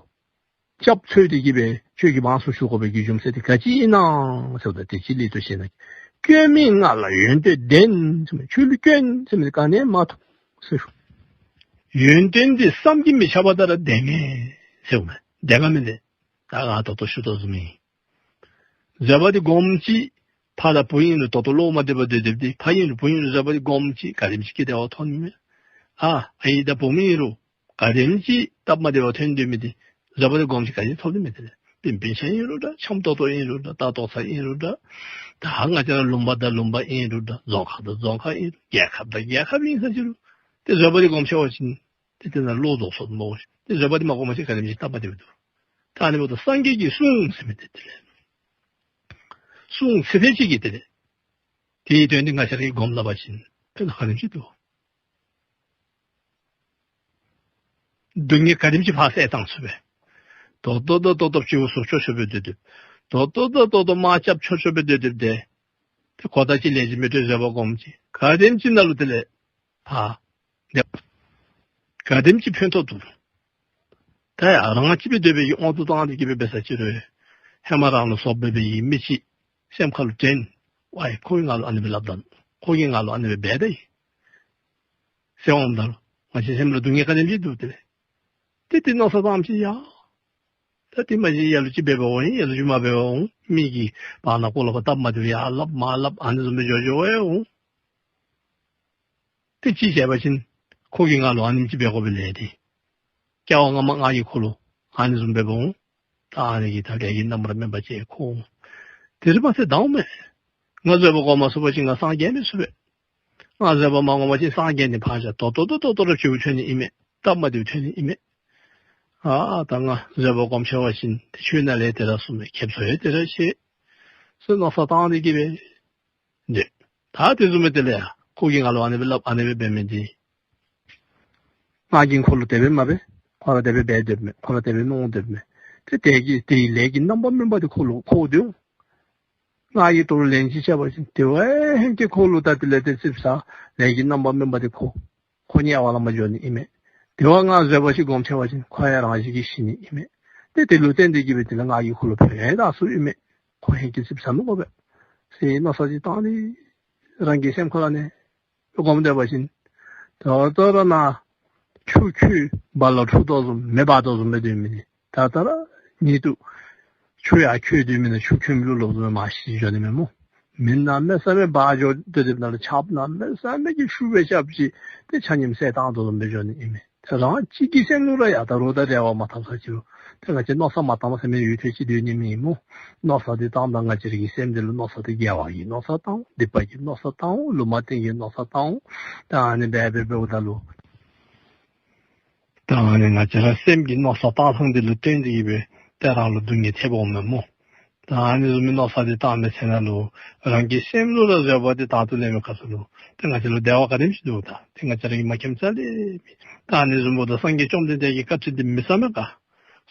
སྐྱབས་འཚོལ་ཏེ་གི་སྦེ་ཁྱོད་ཀྱི་འབངས་ཚུ་ཞུགས་དགོ་པའི་གི་རྒྱུ་མཚན་དེ་ག་ཅི་ཨིན་ན་ཟེརཝ་ད་དེ་ཅིའི་སླད་དུ་ཞེ་ན་མཁས། སྐྱོན་མེད་ང་ལ་ཡོན་ཏན་ལྡན། ཟེར་མི་ཁྱོད་ལུ་སྐྱོན་ཟེར་མི་ག་ནི་ཡང་མ་མཐོང་ཟེར་ཞུ། ཡོན་ཏན་དེ་བསམ་གྱིས་མི་ཁྱབ་པ་དེ་ར་ལྡན་མས་ཟེརཝ་མས། ལྡན་ག་མི་ལྡན། ད་ང་ད་ལྟོ་ཞུ་དོ་བཟུམ་ཨིན། བཟོད་པ་དེ་སྒོམ་ཅི། ཕ་དང་བུ་ཨིན་རུང་ད་ལྟོ་བློ་མ་བདེ་བར་སྡོད་སྡོདཔ་དེ་ཕ་ཨིན་རུང་བུ་ཨིན་རུང་བཟོད་པ་དེ་སྒོམ་ཅི། ག་དེམ་ཅིག་གི་བདེ་བ་ཐོབ་ནི་མས། ཨ་ཨའི་དང་བུམོ་ཨིན་རུང་ག་དེམ་ཅིག་སྟབས་མ་བདེ་བ་ཐོན་སྡོད་མི་དེ་བཟོད་པ་དེ་སྒོམ་ཅི། ག་ཅི་ཐོབ་ནི་མས། དེ་ལས་སྤུན་སྤུན་ཆ་ཨིན་རུང་འདྲ་འཆམ་ཏོག་ཏོ་ཨིན་རུང་འདྲ་ལྟ་རྟོག་ཚད་ཨིན་རུང་འདྲ་ད་ང་བཅས་ར་ལུང་པ་དང་ལུང་པ་ཨིན་རུང་འདྲ་རྫོང་ཁག་དང་རྫོང་ཁག་ཨིན་རུང་རྒྱལ་ཁབ་དང་རྒྱལ་ཁབ་ཨིན་ས་ཅི་རུང་ཏེ་བཟོད་པ་དེ་སྒོམ་ཆི་བ་ཅིན་ཏེ་དེ་ནང་བློ་རྫོགས་སོ་མོ། ཏེ་བཟོད་པ་དེ་མ་སྒོམ་པ་ཅིན་ག་དེམ་ཅིག་སྟབས་མ་བདེཝ་འདུག། ད་ཨ་ནི་འབདཝ་ད་སངས་རྒྱས་ཀྱིས་གསུངས་ཟེར་མི་དེ་དེ་ལས་གསུངས་ཚེ་ཕལ་ཆེར་གྱིས་དེ་ལས་དེའི་དོན་དེ་ང་བཅས་ར་གིས་སྒོམ་ལ་བ་ཅིན་ཕན་ཐོགས་ག་དེམ་ཅིག་འདུག། སྡུག་བསྔལ་ག་དེམ་ཅིག་ཕར་སེལ་བཏང་ཚུགས་པས། ད་ལྟོ་ད་ལྟོ་ད་ལྟོ་སྤྱི་བོ་ཟུར་ཕྱོགས་ཕྱོགས་སྦེ་སྡོད་སྡོདཔ། ད་ལྟོ་ད་ལྟོ་ད་ལྟོ་དམག་རྐྱབ་ཕྱོགས་ཕྱོགས་སྦེ་སྡོད་སྡོདཔ་དེ་ཏེ་ཁོ་ད་ཅིག་ལས་ཅིག་མི་སྤྲོད་བཟོད་པ་སྒོམ་ཅི། ག་དེམ་ཅིག་ནང་ལུ་དེ་ལས་ཕར་ག་དེམ་ཅིག་ཕན་ཐོགས་འདུག། ད་ཡ་རང་གཅིག་སྦེ་སྡོད་པའི་གི་དབང་དུ་བཏང་སྟེ་གི་སྦེ་འབད་ས་ཅི་རུང་ཧེ་མ་རང་ལུ་བཟོ་འབད་བའི་གི་མི་ཅིག་སེམས་ཁ་ལུ་དྲན། ཝའི་ཁོ་གིས་ང་ལུ་ཨ་ནི་སྦེ་སླབ་ད་ནུག། ཁོ་གིས་ང་ལུ་ཨ་ནི་སྦེ་འབད་ད་ཡི་ཟེར་འོངམ་ད་ལུ་ང་བཅས་སེམས་ལུ་སྡུག་བསྔལ་ག་དེམ་ཅིག་འདུག། དེ་ལས་ཏེ་དེ་མནོ་བསམ་བཏངམ་ཅིག་ཡ་ད་དེ་མ་གཞི་ལ་ལུ་ཅིག་འབད་འབདཝ་ཨིན། ལ་ལུ་ཅིག་མ་འབད་འབདཝ་ཨིན། མི་གིས་བར་ན་ཁོ་ལུ་ཕར་སྟབས་མ་བདེཝ་ཡར་སླབ་མར་སླབ་ཨ་ནི་བཟུམ་སྦེ་འགྱོ་འགྱོཝ་ཨིན། ཏེ་ཅིག་བྱས་པ་ཅིན་ཁོ་གིས་ང་ལུ་ཨ་ནེམ་ཅིག་འབད་དགོ་པས་ལས་ཏེ་སྐྱེ་བ་སྔ་མ་ང་གིས་ཁོ་ལུ་ཨ་ནི་བཟུམ་འབད་འབདཝ་ཨིན། ད་ཨ་ནི་གིས་ད་ལས་ཀྱི་རྣམ་པར་སྨིན་པ་ཅིག་ཁོ་འོང་། དེ་རེ་མ་ཚད་དང་མས། ང་བཟོད་པ་སྒོམ་མ་ཚུགས་པ་ཅིན་ང་སངས་རྒྱས་མི་ཚུགས་པས། ང་བཟོད་པ་མ་སྒོམ་པ་ཅིན་སངས་རྒྱས་ནི་ཕར་བཞག། ད་ལྟོ་ད་ལྟོ་ད་ལྟོ་ར་སྤྱི་བོ་ཐོན་ནི་ཨིན་མས། སྟབས་མ་བདེཝ་ཐོན་ནི་ཨིན་མས། ཨ་ད་ང་བཟོད་པ་སྒོམ་ཆེ་བ་ཅིན་ཏེ་ཆོས་ནང་ལས་དེ་ར་གསུངས་མས། ཁེབ་སང་ཡང་དེ་ར་བྱེད་ཟེར་མནོ་བསམ་བཏང་སྟེ་གི་སྦེ་འདི་ད་དེ་བཟུམ་སྦེ་དེ་ལས་ཡ་ཁོ་གིས་ང་ལུ་ཨ་ནི་སྦེ་སླབ་ཨ་ནི་སྦེ་འབད་མི་འདི་ང་གིས་ཁོ་ལུ་དེ་སྦེ་མ་འབད། ཁོ་ར་དེ་སྦེ་འབད་སྡོདཔ་མས། ཁོ་ར་དེ་སྦེ་མནོ་སྡོདཔ་མས། ཏེ་དེ་གི་དེའི་ལས་ཀྱི་རྣམ་པར་སྨིན་པ་དེ་ཁོ་ལུ་འཁོར་དོ། ང་གིས་ད་རུང་ལན་ཅིག་རྐྱབ་པ་ཅིན་དེ་བ་ཧེང་སྐལ་ཁོ་ལུ་ད་དེ་ལས་ཏེ་ཙིགཔ་ཟ་ལས་ཀྱི་རྣམ་པར་སྨིན་པ་དེ་ཁོ་ཁོ་དམྱལ་བ་ལུ་མར་འགྱོ་ནི་ཨིན་མས། དེ་བ་ང་བཟོད་པ་ཅིག་སྒོམ་ཆེ་བ་ཅིན་ཁོ་ཡང་རང་བཞིན་གྱིས་ཤི་ནི་ཨིན་མས། ཏེ་དེ་ལུ་བརྟེན་ཏེ་གི་སྦེ་དེ་ལས་ང་གིས་ཁོ་ལུ་ཕན་ཐོགས་ཚུགས་ཨིན་མས། ཁོ་ཧེང་སྐལ་ཙིགཔ་ཟ་མི་དགོ་པས་ཟེར་མནོ་བསམ་ཅིག་བཏང་སྟེ་རང་གི་སེམས་ཁ་ལས་ཨ་ནི་སྒོམ་སྡོད་པ་ཅིན་ད་ལྟོ་ར་ནཱ་ཆུ་ཁོལ་བ་ལ་འཁྲུ་དོ་བཟུམ་མེ་འབར་དོ་བཟུམ་སྦེ་སྡོད་མི་ནི་ད་ལྟོ་ར་ཉིད་དུ་ཆུ་ཡར་ཁོལ་སྡོད་མི་ནང་ཆུ་ཁོལ་མི་ལུ་ལོག་བཟུམ་མར་ཤི་འགྱོ་ནི་མས་སྨོ། མེ་གནམ་མེད་ས་མེད་འབར་འགྱོ་སྡོད་སྡོདཔ་ད་ལུ་ཆརཔ་གནམ་མེད་ས་མེད་ཀྱི་ཤུགས་སྦེ་རྐྱབ་ཅི། ཏེ་ཆ་མཉམ་བསལ་བཏང་དོ་བཟུམ་སྦེ་འགྱོ་ནི་ཨིན་མས། ཏེ་རང་གཅིག་གི་སེམས་ལུ་ར་ཡང་ད་རུང་ད་རེ་བ་མ་བཏང་ས་ཅི་རུང་ཏེ་ང་བཅས་མནོ་བསམ་མ་བཏངམ་ཟེར་མི་ཡུན་ཐུང་ཅིག་སྡོད་ནི་མེད་སྨོ། མནོ་བསམ་འདི་བཏངམ་ད་ང་བཅས་ར་གི་སེམས་འདི་ལུ་མནོ་བསམ་འདི་དགེ་བ་གི་མནོ་བསམ་བཏང་འོང་། སྡིག་པ་གི་མནོ་བསམ་བཏང་འོང་། ལུང་མ་བསྟན་གྱི་མནོ་བསམ་བཏང་འོང་། ད་ཨ་ནི་སྦེ་འབད་འབདཝ་ད་ལུ་ད་ཨ་ནི་ང་བཅས་ར་སེམས་ཀྱི་མནོ་བསམ་བཏང་ཐངས་འདི་ལུ་བརྟེན་ཏེ་གི་སྦེ་ཏེ་རང་ལུ་སྡུག་བསྔལ་ཐེབས་འོང་མས་སྨོ། ད་ཨ་ནི་བཟུམ་མའི་མནོ་བསམ་འདི་བཏང་མི་ཚེ་ནང་ལུ་རང་གི་སེམས་ལུ་ར་བཟོད་པ་འདི་བཏང་དུ་ལེན་མི་ཁ་ཐུག་ལུ་ཏེ་ང་བཅས་ལུ་བདེ་བ་ག་དེམ་ཅིག་འདུག། ད་ཏེ་ང་བཅས་ར་གིས་མ་མཁྱེནམ་རྩ་ལས་མེད། ད་ཨ་ནི་བཟུམ་སྦེ་ད་སངས་རྒྱས་བཅོམ་ལྡན་འདས་ཀྱི་བཀའ་དྲིན་འདི་མི་ཟད་མས་ག།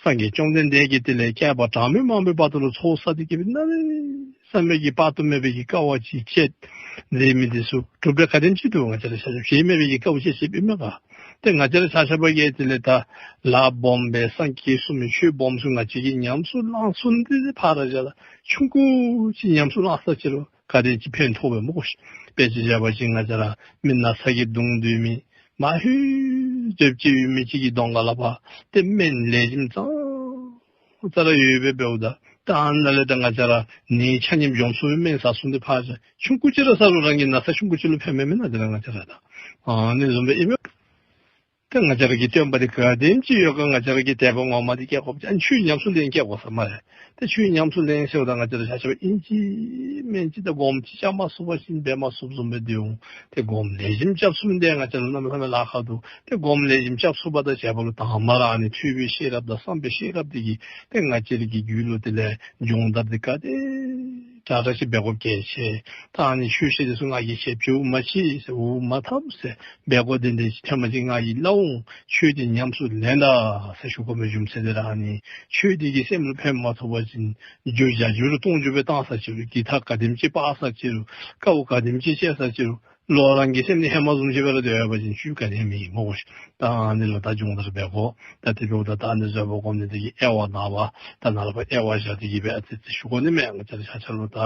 སངས་རྒྱས་བཅོམ་ལྡན་འདས་ཀྱིས་དེ་ལས་བསྐལ་པ་གྲངས་མེད་མང་པོའི་བར་དུ་ལུ་ཚོགས་བསགས་ཏེ་གི་སྦེ་གནམ་མེད་ས་མེད་ཀྱི་དཔག་ཏུ་མེད་པའི་གི་དཀའ་བ་ཅིག་སྤྱད་མཛད་མི་འདི་ཚུ་གྲུབ་པ་ག་དེམ་ཅིག་འདུག། ང་བཅས་ར་ཆ་ཁྱབ་གཞལ་མེད་པའི་གི་དཀའ་བ་སྤྱད་སྤྱདཔ་ཨིན་མས་ག། ཏེ་ང་བཅས་ར་ཆ་ཁྱབ་ཀྱིས་དེ་ལས་ད་ལཱ་སྦོམ་སྦེ་སངས་རྒྱས་གསུང་མི་ཆོས་སྦོམ་ཚུ་ང་བཅས་ཀྱིས་ཉམས་སུ་བླངས་ཚུགས་ནི་འདི་ཕར་བཞག་ལགས། ཆུང་ཀུ་ཅིག་ཉམས་སུ་བླངས་ས་ཅི་རུང་ག་དེ་ཅིག་ཕན་ཐོགས་པས་སྨོ་ཤིག། དཔེ་ཅིག་བཞག་པ་ཅིན་ང་བཅས་ར་མི་ན་ཚ་གིས་གདུང་སྡོད་མི་མ་ཧུད་སྡོདཔ་ཅིག་ཡོད་མི་ཅིག་གི་གདོང་ཁ་ལུ་ཕར་ཏེ་སྨན་ལེགས་ཤོམ་ཙང་ཙ་ར་ཡོདཔ་སྦེ་འབདཝ་ད་ད་ཨ་ནཱ་ལས་ད་ང་བཅས་ར་ནད་ཆ་མཉམ་འཇོམས་ཚུགས་པའི་སྨན་ཟ་ཚུགས་ནི་འདི་ཕར་བཞག། ཆུང་ཀུ་ཅིག་ར་ཟ་རུང་རང་གི་ན་ཚ་ཆུང་ཀུ་ཅིག་ལུ་ཕན་མས་མེན་ན། དེ་ལས་ང་བཅས་ར་ད་ཨ་ནི་བཟུམ་སྦེ་ཨིན་མས། ཏེ་ང་བཅས་ར་གི་སྟོན་པ་འདི་ག་དེམ་ཅིག་ཡོད་ག། ང་བཅས་ར་གི་དད་པ་ངོ་མ་འདི་སྐྱེ་དགོཔ་ཅིག་ཨ་ནི་ཆོས་ཉམས་སུ་ལེན་སྐྱེ་དགོ་ས་སྨ་རེ། ཏེ་ཆོས་ཉམས་སུ་ལེན་ཟེརཝ་ད་ང་བཅས་ར་ཆ་ཁྱབ་ཨིན་ཅི་མིན་ཅི་ད་སྒོམ་ཅིག་རྐྱབ་མ་ཚུགས་པ་ཅིན་འབད་མ་ཚུགསཔ་བཟུམ་སྦེ་སྡོད་འོང་། ཏེ་སྒོམ་ལེགས་ཤོམ་རྐྱབ་ཚུགསཔ་འདི་ང་བཅས་ལུ་གནམ་མེད་ས་མེད་ལཱ་ཁག་འདུག། ཏེ་སྒོམ་ལེགས་ཤོམ་རྐྱབ་ཚུགས་པ་དང་བཅས་པ་ལུ་དང་པ་ར་ཨ་ནི་ཐོས་པའི་ཤེས་རབ་དང་བསམ་པའི་ཤེས་རབ་འདི་གིས་ཏེ་ང་བཅས་ར་གི་རྒྱུད་ལུ་དེ་ལས་སྦྱོང་བརྡར་འདི་ག་དེ་དྲག་དྲག་ཅིག་འབད་དགོཔ་གལ་ཆེ། ད་ཨ་ནི་ཆོས་བཤད་འདི་ཚུ་ང་གིས་ཞིབ་འཇུག་མ་མཆིས་ཟེར་འུ་མ་འཐབ་ཟེར་འབད་དགོཔ་དེ་འདི་ཅིག་ཐོན་པ་ཅིན་ང་གིས་སླབ་འོང་། ཆོས་འདི་ཉམས་སུ་ལེན་ད་ཟེར་ཞུ་དགོ་མི་རྒྱུ་མཚན་འདི་ར་ཨ་ནི་ཆོས་འདི་གིས་སེམས་ལུ་ཕན་མ་ཐོགས་པ་ཅིན་རྒྱུ་བྱ་རྒྱུ་རུ་གཏོང་རྒྱུ་སྦེ་བཏང་ས་ཅི་རུང་གི་ཐག་ག་དེམ་ཅིག་བཏགས་ས་ཅི་རུང་དཀའཝ་ག་དེམ་ཅིག་སྤྱད་ས་ཅི་རུང་ལོག་རང་གི་སེམས་ནི་ཧེ་མ་བཟུམ་ཅིག་སྦེ་ར་སྡོད་པ་ཅིན་ཆོས་ག་ནི་ཡང་མི་སྨོ་གོ་ཤིག། ད་ཨ་ནི་ལུ་ད་སྦྱོང་བརྡར་འབད་དགོ། ད་དེ་འབདཝ་ད་ད་ཨ་ནི་བཟོད་པ་སྒོམ་ནི་འདི་གིས་དབྱེ་བ་ནངས་པ་ད་ནངས་པ་དབྱེ་བ་བཞག་སྟེ་གི་སྦེ་ཨ་ཙི་ཙི་ཞུ་དགོ་ནི་མས། ང་བཅས་ར་ཆ་ཁྱབ་ལུ་ད་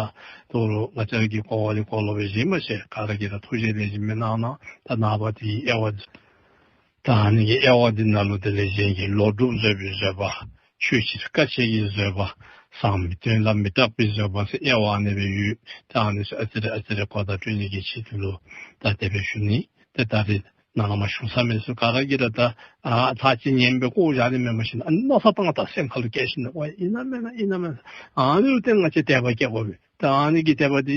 དོ་རུང་ང་བཅས་ར་གི་གོ་བ་ལས་གོ་ལོག་སྦེ་བཞེས་མ་ཤེས། ག་ར་གིས་ད་ཐུགས་རྗེ་ལེགས་ཤོམ་སྦེ་གནང་གནང་། ད་ནངས་པ་དེ་གི་དབྱེ་བ་ད་ཨ་ནི་གི་དབྱེ་བ་འདི་ནང་ལུ་དེ་ལས་གཞན་གྱི་ལོག་སྒྲུབ་བཟོད་པའི་བཟོད་པ། ཆོས་ཕྱིར་དཀའ་སྤྱད་ཀྱི་བཟོད་པ། ཟག་མེད་དོན་ལ་མི་སྐྲག་པའི་བཟོད་པ་ཟེར་དབྱེ་བ་ཨ་ནི་སྦེ་ཡོད། ད་ཨ་ནི་ཚུ་ཨ་ཙི་རེ་ཨ་ཙི་རེ་གོ་བརྡ་སྤྲོད་ནི་གི་ཆེད་དུ་ལུ་ད་དེ་སྦེ་ཞུ་ནི། ཏེ་ད་རེས་ནངས་པ་མ་ཞུ་ས་མེད་ཚུ་ག་ར་གིས་ར་ད་ཨ་ཚར་གཅིག་ཉན་སྦེ་བཀོ་བཞག་ནི་མེན། མ་གཞི་ཨ་ནི་མནོ་བསམ་བཏང་ད་སེམས་ཁ་ལུ་བསྐྱལ་ཞིནམ་ལས་ཝའི་ཨིན་ན་མེན་ན་ཨིན་ན་མེན་ན། ཨ་ནི་ལུ་བརྟེན་ང་བཅས་དད་པ་སྐྱེ་དགོ་པས། ད་ཨ་ནི་གི་དད་པ་འདི་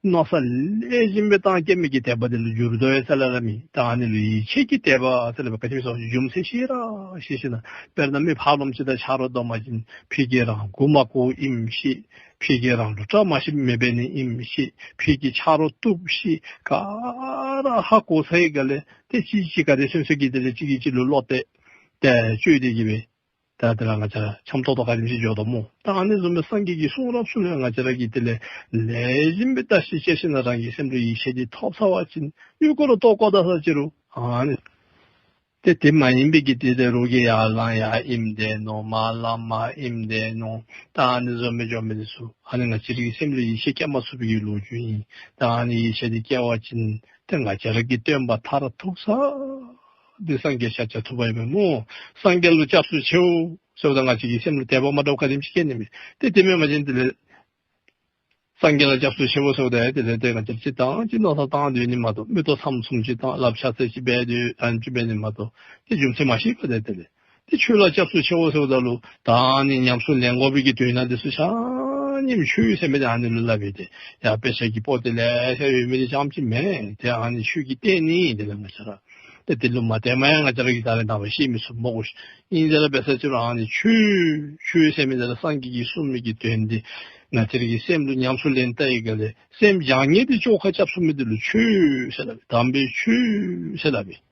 མནོ་བསམ་ལེགས་ཤོམ་སྦེ་བཏང་སྐྱེ་མི་གི་དད་པ་འདི་ལུ་འགྱུར་ལྡོག་ཡོད་ཟེར་སླབ་ར་མེད། ད་ཨ་ནི་ལུ་ཡིད་ཆེས་ཀྱི་དད་པ་ཟེར་སླབ་པའི་ག་ཅི་སྨོ་ཟེར་བ་ཅིན་རྒྱུ་མཚན་ཤེས་ར་ཤེས་ཞིནམ་ལས་དཔེར་ན་མི་ཕར་ལོགམ་ཅིག་དང་ཆ་རོགས་འདྲ་མ་ཅིན་ཕར་གྱི་རང་མགུ་མ་གོཝ་ཨིནམ་ཤེས། ཕར་གྱི་རང་ལུ་བཀྲ་མ་ཤིསཔ་མེདཔ་འབད་ནི་ཨིནམ་ཤེས། ཕར་གྱི་ཆ་རོགས་བཏུབ་ཤེས། ག་ར་ཧ་གོ་ཚར་བའི་སྒང་ལས་ཏེ་གཅིག་གིས་གཅིག་ག་དེ་སོ་སོ་གིས་དེ་ལས་གཅིག་གིས་གཅིག་ལུ་བློ་གཏད་དེ་བཅོས་ཏེ་གི་སྦེ་ད་དེ་ལས་ང་བཅས་ར་འཆམ་ཏོག་ཏོ་ག་དེམ་ཅིག་འགྱོ་དོ་སྨོ། ད་ཨ་ནི་བཟུམ་སྦེ་སངས་རྒྱས་ཀྱི་གསུང་རབ་ཚུ་ལུ་ཡང་ང་བཅས་ར་གིས་དེ་ལས་ལེགས་ཤོམ་སྦེ་བརྟག་ཞིབ་དཔྱད་ཞིནམ་ལས་རང་གི་སེམས་ལུ་ཡིད་ཆེས་འདི་ཐོབ་ཚར་བ་ཅིན་ཡུལ་སྐོར་ལུ་ལྟོ་བཀོ་ད་ས་ཅི་རུང་ཨ་ནི་ཏེ་དེ་མ་ཡིན་པའི་གི་དེ་ལས་རོགས་ཀྱིས་ཡར་ལངས་ཡར་ཨིནམ་སྡོད་ནུག། མར་ལངས་མར་ཨིནམ་སྡོད་ནུག། ད་ཨ་ནི་བཟུམ་སྦེ་འགྱོ་མི་འདི་ཚུ་ཨ་ནི་ང་བཅས་ར་གི་སེམས་ལུ་ཡིད་ཆེས་སྐྱེ་མ་ཚུགས་པའི་གི་ལོ་རྒྱུས་ཨིན། ད་ཨ་ནི་ཡིད་ཆེས་འདི་སྐྱེ་བ་ཅིན་ཏེ་ང་བཅས་ར་གི་སྟོན་པ་མཐར་ཐུག་ས་འདི་སངས་རྒྱས་ཤཱཀྱ་ཐུབ་པ་ཨིན་པས་སྨོ། སངས་རྒྱས་ལུ་སྐྱབས་སུ་མཆིའོ་ཟེརཝ་ད་ང་བཅས་ཀྱི་སེམས་ལུ་དད་པ་མ་འདྲཝ་ག་དེམ་ཅིག་སྐྱེ་ནི་མས། ཏེ་དེ་མེན་པ་ཅིན་དེ་ལས་སངས་རྒྱས་ལ་སྐྱབས་སུ་མཆིའོ་ཟེརཝ་ད་དེ་ལས་ཏེ་ང་བཅས་ཅིག་དང་ཅིག་མནོ་བསམ་བཏང་སྡོད་ནི་མ་གཏོགས་མིག་ཏོ་མཚམས་བཙུམ་ཅིག་དང་ལགཔ་ཕྱག་འཚལ་ཅིག་འབད་སྡོད་ཨ་ནི་ཅིག་འབད་ནི་མ་གཏོགས་ཏེ་རྒྱུ་མཚན་མ་ཤེས་པས། ཏེ་དེ་ལས་ཏེ་ཆོས་ལ་སྐྱབས་སུ་མཆིའོ་ཟེརཝ་ད་ལུ་ད་ཨ་ནི་ཉམས་སུ་ལེན་དགོ་པའི་གི་དོན་དག་འདི་ཚུ་ཆ་མཉམ་ཆོས་ཟེར་མི་འདི་ཨ་ནི་ལུ་སླབ་ཨིན། ཏེ་ཡར་དཔེ་ཆ་གི་པོ་ཏི་ལེ་ཤ་ཡོད་མི་འདི་རྐྱངམ་ཅིག་མེན། ཏེ་ཨ་ནི་ཆོས་ཀྱི་རྟེན་ཨིན། དེ་ལས་ང་བཅས་ར་ཏེ་དེ་ལུ་མ་བརྟེན་པར་ཡང་ང་བཅས་ར་གིས་ད་རེས་ནངས་པ་ཤེས་མི་ཚུགས་སྨོ་གོ་ཤིག། ཨིན་ཟེར་ར་འབད་ས་ཅི་རུང་ཨ་ནི་ཆོས་ཆོས་ཟེར་མི་འདི་ལུ་སངས་རྒྱས་ཀྱིས་གསུངས་མི་གི་དོན་འདི་ང་བཅས་ར་གི་སེམས་ལུ་ཉམས་སུ་ལེན་ལྟ་བའི་སྒང་ལས་སེམས་བྱང་ཉེས་འདི་བཅོ་ཁ་རྐྱབ་ཚུགས་མི་འདི་ལུ་ཆོས་ཟེར་སླབ་ཨིན། དམ་པའི་ཆོས་ཟེར་སླབ་ཨིན།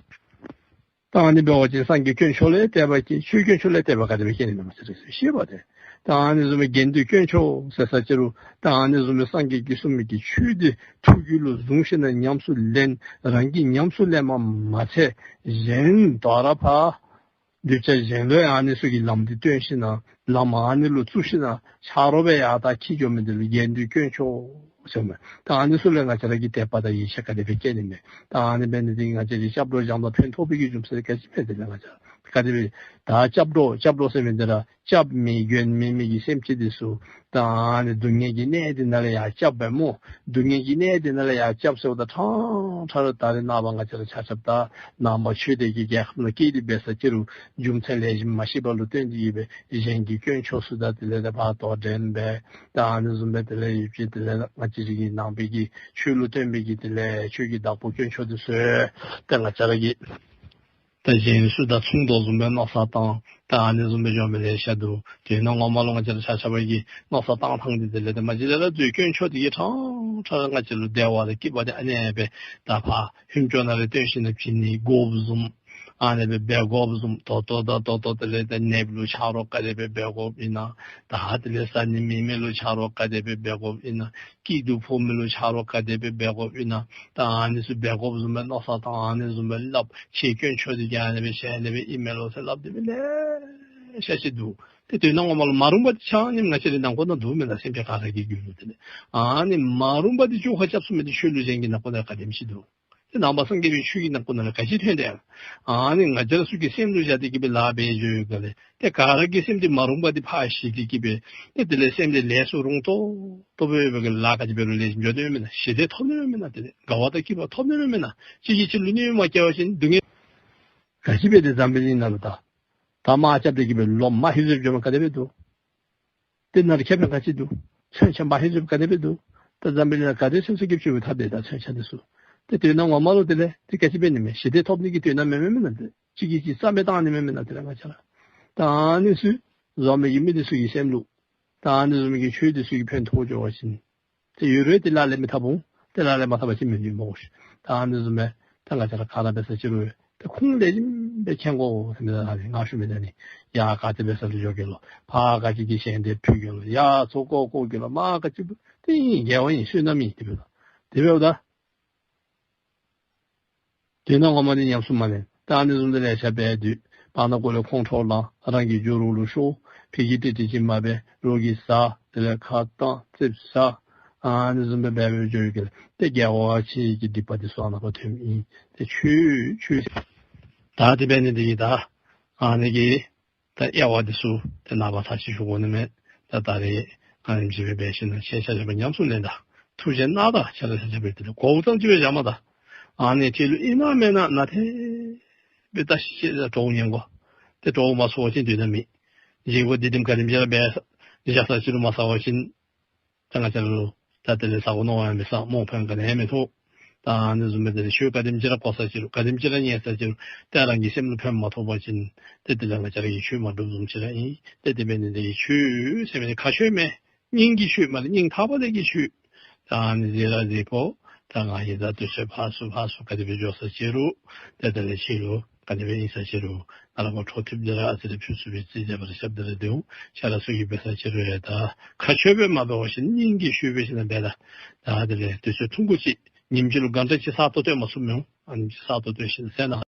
ད་ཨ་ནི་འབད་བ་ཅིན་སངས་རྒྱས་དཀོན་མཆོག་ལས་དད་པ་སྐྱེ། ཆོས་དཀོན་མཆོག་ལས་དད་པ་ག་དེ་སྦེ་སྐྱེ་ནི་མས་ང་བཅས་ར་ཤེས་པ་ཏེ། ད་ཨ་ནི་བཟུམ་སྦེ་དགེ་འདུན་དཀོན་མཆོག་ཟེར་ས་ཅི་རུང་ད་ཨ་ནི་བཟུམ་སྦེ་སངས་རྒྱས་ཀྱིས་གསུངས་མི་གི་ཆོས་འདི་ཐུགས་རྒྱུད་ལུ་བཟུང་ཞིནམ་ལས་ཉམས་སུ་ལེན། རང་གིས་ཉམས་སུ་ལེན་པ་མ་ཚད་གཞན་དོ་རུང་ཕར་གདུལ་བྱ་གཞན་ལུ་ཡང་ཨ་ནི་ཚུ་གི་ལམ་འདི་སྟོན་ཞིནམ་ལས་ལམ་ཨ་ནི་ལུ་བཙུགས་ཞིནམ་ལས་ཆ་རོགས་སྦེ་ཡར་ད་འཁྱིད་འགྱོ་མི་འདི་ལུ་དགེ་འདུན་དཀོན་མཆོག་ཟེར་མས། ད་ཨ་ནི་ཚུ་ལས་ང་བཅས་ར་གི་དད་པ་དང་ཡིད་ཆེས་ག་དེ་སྦེ་སྐྱེ་ནི་མས། ད་ཨ་ནི་འབད་ནི་འདི་གིས་ང་བཅས་ར་སྐྱབས་འགྲོ་སྦྱངམ་ད་ཕན་ཐོགས་པའི་གི་རྒྱུ་མཚན་ག་ཅི་སྨོ་ཟེར་བ་ཅིན་ང་བཅས་ག་དེ་སྦེ་ད་སྐྱབས་འགྲོ་སྐྱབས་འགྲོ་ཟེར་མི་འདི་ར་སྐྱབས་མེད་མགོན་མེད་མི་གི་སེམས་ཅན་འདི་ཚུ་ད་ཨ་ནི་སྡུག་བསྔལ་གྱི་གནས་འདི་ནང་ལས་ཡར་བསྐྱབ་པས་སྨོ། སྡུག་བསྔལ་གྱི་གནས་འདི་ནང་ལས་ཡར་བསྐྱབ་ཟེརཝ་ད་ཕྲང་ཕྲང་ར་ད་རེས་ནངས་པ་ང་བཅས་ར་ཆ་ཁྱབ་ད་ནང་པ་ཆོས་ལྡན་གྱི་རྒྱལ་ཁབ་ནང་སྐྱེས་ཏེ་འབད་ས་ཅི་རུང་རྒྱུ་མཚན་ལེགས་ཤོམ་མ་ཤེས་པ་ལུ་བརྟེན་ཏེ་གི་སྦེ་གཞན་གྱི་དཀོན་མཆོག་ཚུ་དང་དེ་ལས་ད་ཕར་དོ་འགྲན་འབད། ད་ཨ་ནི་བཟུམ་སྦེ་དེ་ལས་ཡུལ་གྱི་དེ་ལས་ང་བཅས་ར་གི་ནང་པའི་གི་ཆོས་ལུ་བརྟེན་པའི་གི་དེ་ལས་ཆོས་ཀྱི་བདག་པོ་དཀོན་མཆོག་འདི་ཚུ་ད་ང་བཅས་ར་གི་ད་གཞན་ཚུ་དང་མཚུངས་དོ་བཟུམ་སྦེ་མནོ་བསམ་བཏང་། ད་ཨ་ནི་བཟུམ་སྦེ་འགྱོ་མི་ལེ་ཤ་འདུག། དེ་ནང་ངོ་མ་ལུ་ང་བཅས་ར་ཆ་ཁྱབ་ཀྱི་མནོ་བསམ་བཏང་ཐངས་འདི་དེ་ལས་ཏེ་མ་གཞི་ལས་ར་དུས་དཀོན་མཆོག་འདི་གིས་ཕྲང་ཕྲང་ར་ང་བཅས་ལུ་བདེ་བ་དང་སྐྱིད་པ་འདི་ཨ་ནེ་སྦེ་ད་ཕར་ལྷུན་གྱིས་ནང་ལས་སྟོན་ཞིནམ་ལས་བྱིན་ནི་དགོཔ་བཟུམ། ཨ་ནེ་སྦེ་འབད་དགོཔ་བཟུམ། ད་ལྟོ་དང་ད་ལྟོ་དེ་ལས་ཏེ་ནདཔ་ལུ་ཆ་རོགས་ག་དེ་སྦེ་འབད་དགོཔ་ཨིན་ན། ད་དེ་ལས་བཟའ་ནི་མེད་མི་ལུ་ཆ་རོགས་ག་དེ་སྦེ་འབད་དགོཔ་ཨིན་ན། སྐྱིད་སྡུག་ཕོག་མི་ལུ་ཆ་རོགས་ག་དེ་སྦེ་འབད་དགོཔ་ཨིན་ན། ད་ཨ་ནི་ཚུ་འབད་དགོཔ་བཟུམ་སྦེ་མནོ་བསམ་བཏང་། ཨ་ནི་བཟུམ་སྦེ་སླབ། ཁྱེད་དཀོན་མཆོག་འདི་གིས་ཨ་ནེ་སྦེ་བཤད་ནི་སྦེ་ཨིན་མས་ལོ་ཟེར་སླབ་སྟེ་སྦེ་ལེ་ཤ་ཅིག་འདུག། ཏེ་དོན་ངོ་མ་ལུ་མ་རུངས་པ་འདི་ཆ་མཉམ་ང་བཅས་རའི་ནང་ཁོག་ནང་འདུག་མེན་ན། སེམས་ཅན་ག་ར་གི་རྒྱུད་ལུ། དེ་ལས་ཨ་ནི་མ་རུངས་པ་འདི་བཅོ་ཁ་རྐྱབ་ཚུགས་མི་འདི་ཆོས་ལུགས་གཞན་གྱི་ནང་ཁོག་ནང་ག་དེམ་ཅིག་འདུག། ཏེ་ནང་པ་སངས་རྒྱས་པའི་ཆོས་ཀྱི་ནང་ཁོག་ནང་ལུ་ག་ཅི་ཐོན་ཏེ་ཡང་ཨ་ནི་ང་བཅས་ར་ཚུ་གིས་སེམས་ལུ་བཞག་སྟེ་གི་སྦེ་ལཱ་འབད་འགྱོ་ཡོད་ག་ལས། ཏེ་ག་ར་གིས་སེམས་འདི་མ་རུངས་པ་འདི་ཕར་ཞི་སྟེ་གི་སྦེ་ཏེ་དེ་ལས་སེམས་འདི་ལེགས་སུ་རུང་ཏོག་ཏོ་སྦེ་འབད་ག་ལཱ་ག་ཅི་འབད་རུང་ལེགས་ཤོམ་འགྱོ་དོ་མེན་ན། ཞི་བདེ་ཐོབ་ནི་མེན་ན། དེ་ལས་དགའ་བ་དང་སྐྱིད་པ་ཐོབ་ནི་མེན་ན། གཅིག་གིས་གཅིག་ལུ་གནོདཔ་མ་བཀལ་བ་ཅིན་སྡུག་བསྔལ་ ག་ཅི་འབད་དེ་འཛམ་བུ་གླིང་ནང་ལུ་ད་ད་དམག་རྐྱབ་སྟེ་གི་སྦེ་ལོ་མ་ཧེ་ཟུར་འགྱོ་མི་ག་དེ་སྦེ་འདུག། དེ་ནང་ལུ་ཁེ་ཕན་ག་ཅི་འདུག། མཚོན་ཆ་མ་ཧེ་ཟུར་ག་དེ་སྦེ་འདུག། ད་འཛམ་བུ་གླིང་ནང་ག་དེ་མཚོན་ཆ་གི་ཕྱི་ཐབས་དེ་ད་མཚོན་ཆ་དེ་ཚུ་དེ་དོན་དག་ངོ་མ་ལུ་དེ་ལས་དེ་ག་ཅི་འབད་ནི་མས། ཞི་བདེ་ཐོབ་ནི་གི་དོན་དག་མེན་མེན་མེན་ན། དེ་གཅིག་གིས་གཅིག་རྩ་མེད་བཏང་ནི་མེན་མེན་ན། དེ་ལས་ང་བཅས་ར་ད་ཨ་ནི་ཚུ་བཟོ་མི་གི་མི་དེ་ཚུ་གི་སེམས་ལུ་ད་ཨ་ནི་བཟུམ་གྱི་ཆོས་དེ་ཚུ་གིས་ཕན་ཐོགས་འགྱོ་བ་ཅིན་དེ་ཡོད་རུང་དེ་ལག་ལེན་མི་འཐབ་འོང་། དེ་ལག་ལེན་མ་འཐབ་པ་ཅིན་མི་འགྱོ་སྨོ་ཤིག། ད་ཨ་ནི་བཟུམ་སྦེ་ད་ང་བཅས་ར་ག་ར་འབད་ས་ཅི་རུང་ཏེ་ཁུངས་ལེགས་ཤོམ་སྦེ་མཁྱེན་དགོ་ཟེར་མི་ད་ཨ་ནི་ང་ཞུ་མི་ད་ཨ་ནི། ཡར་ག་ཏེ་འབད་ས་ལུ་འགྱོ་གེ་ལོ། ཕར་ག་ཅི་གི་ཞལ་འདེབས་ཕུལ་གེ་ལོ། ཡར་ཚོགས་བསྐོར་བསྐོར་གེ་ལོ། མར་ག་ཅི་འབད་དེ་ཨིན། དགེ་བ་ཨིན། བསོད་ནམས་ཨིན། དེ་འབདཝ་ད་དེ་འབདཝ་ད་དོན་དག་ངོ་མ་འདི་ཉམས་སུ་མ་ལེན། ད་ཨ་ནི་བཟུམ་དེ་ལེ་ཤ་འབད་དེ་བར་ན་ཀོ་ལས་ཁོང་ཁྲོ་ལངས། རང་གི་རྒྱུ་རོགས་ལུ་ཤོར། ཕི་གི་ཏི་ཏི་ཅིག་མ་འབད། རོགས་ཀྱིས་ཟ། དེ་ལས་ཁ་བཏང་རྩིགཔ་ཟ། ཨ་ནི་བཟུམ་སྦེ་འབད་འབད་འགྱོ་ཡི་གེ་ལགས། ཏེ་རྒྱལ་བ་ཆེན་གྱི་སྡིག་པ་འདི་ཚུ་ཨ་ནཱ་ཁར་ཐོནམ་ཨིན། ཏེ་ཆོས་ཆོས་ད་དེ་འབད་ནི་འདི་གིས་ད་ཨ་ནི་གི་ད་དབྱེ་བ་འདི་ཚུ་ཏེ་ནངས་པ་ཚར་ཅིག་ཞུ་དགོ་ནི་མས། ད་ད་རེས་ཨ་ནེམ་ཅིག་སྦེ་འབད་ཞིནམ་ལས་ཁྱེད་ཆ་ཁྱབ་ཉམས་སུ་ལེན་ད། ཐུགས་རྗེ་གནང་ད་ཁྱེད་ར་ཆ་ཁྱབ་སྦེ་དེ་ལས་གོཝ་ཙམ་ཅིག་སྦེ་བཞག་མ་ད། ཨ་ནི་དེ་ལུ་ཨིན་ན་མེན་ན་ནན་ཏན་སྦེ་བལྟ་ཤིག། ཁྱེད་ར་གྲོགས་ཉན་དགོ། ཏེ་གྲོགས་མ་ཚུགས་པ་ཅིན་དོན་དག་མེད། བྱིན་རླབས་འདི་དེམ་ག་དེམ་ཅིག་ར་འབད་བཞག་ས་ཅིག་རུང་མ་བཟའ་བ་ཅིན་ད་ང་བཅས་ར་ལུ་ད་དེ་ལས་ཟ་དགོ་མནོ་བ་ཡང་མི་ཟ། རྨོངས་པའི་ག་ནི་ཡང་མི་ཐོབ། ད་ཨ་ནི་བཟུམ་སྦེ་དེ་ལས་ཆོས་ག་དེམ་ཅིག་ར་གོ་ས་ཅིག་རུང་ག་དེམ་ཅིག་ར་ཉན་ས་ཅིག་རུང་ཏེ་རང་གི་སེམས་ལུ་ཕན་མ་ཐོགས་པ་ཅིན་ཏེ་དེ་ལས་ང་བཅས་ར་གིས་ཆོས་མ་སྒྲུབ་བཟུམ་ཅིག་ར་ཨིན། ཏེ་དེ་འབད་ནི་འདི་གིས་ཆོས་ཟེར་མི་འདི་ཁ་ཆོས་མེན། སྙིང་གི་ཆོས་མ་རེད། སྙིང་ཐག་པ་ནས་ཀྱི་ཆོས། ད་ཨ་ནི་ཟེར་ར་ཟེར་ཕོ། ད་ང་གིས་ད་དུས་ཚོད་ཕར་ཚུར་ཕར་ཚུར་ག་དེ་སྦེ་འགྱོ་ས་ཅིག་རུང་ཏེ་དེ་ལས་ཕྱི་ལུ་ག་དེ་སྦེ་ཨིན་ས་ཅིག་རུང་ང་ར་གོ་འཕྲོ་མཐུད་དེ་ར་ཨ་ཙི་རེ་ཕུལ་ཚུགས་པའི་རྩིས་རྒྱབ་ར་རྐྱབ་སྟེ་ར་སྡོད་འོང་། ཁྱེད་ར་ཚུ་གིས་འབད་ས་ཅིག་རུང་ཡང་ད་ཁ་ཆོས་སྦེ་མ་འབད་བ་ཅིན་སྙིང་གི་ཆོས་འབད་ཞིནམ་ལས་འབད་ད། ད་དེ་ལས་དུས་ཚོད་ཐུང་ཀུ་ཅིག་ཉིནམ་གཅིག་ལུ་གྷན་ཊ་གཅིག་གསར་གཏོད་སྟོན་མ་ཚུགས་མི་འོང་། ཨ་ནི་གསར་གཏོད་སྟོན་ཞིནམ་ལས་ཟེར་ན།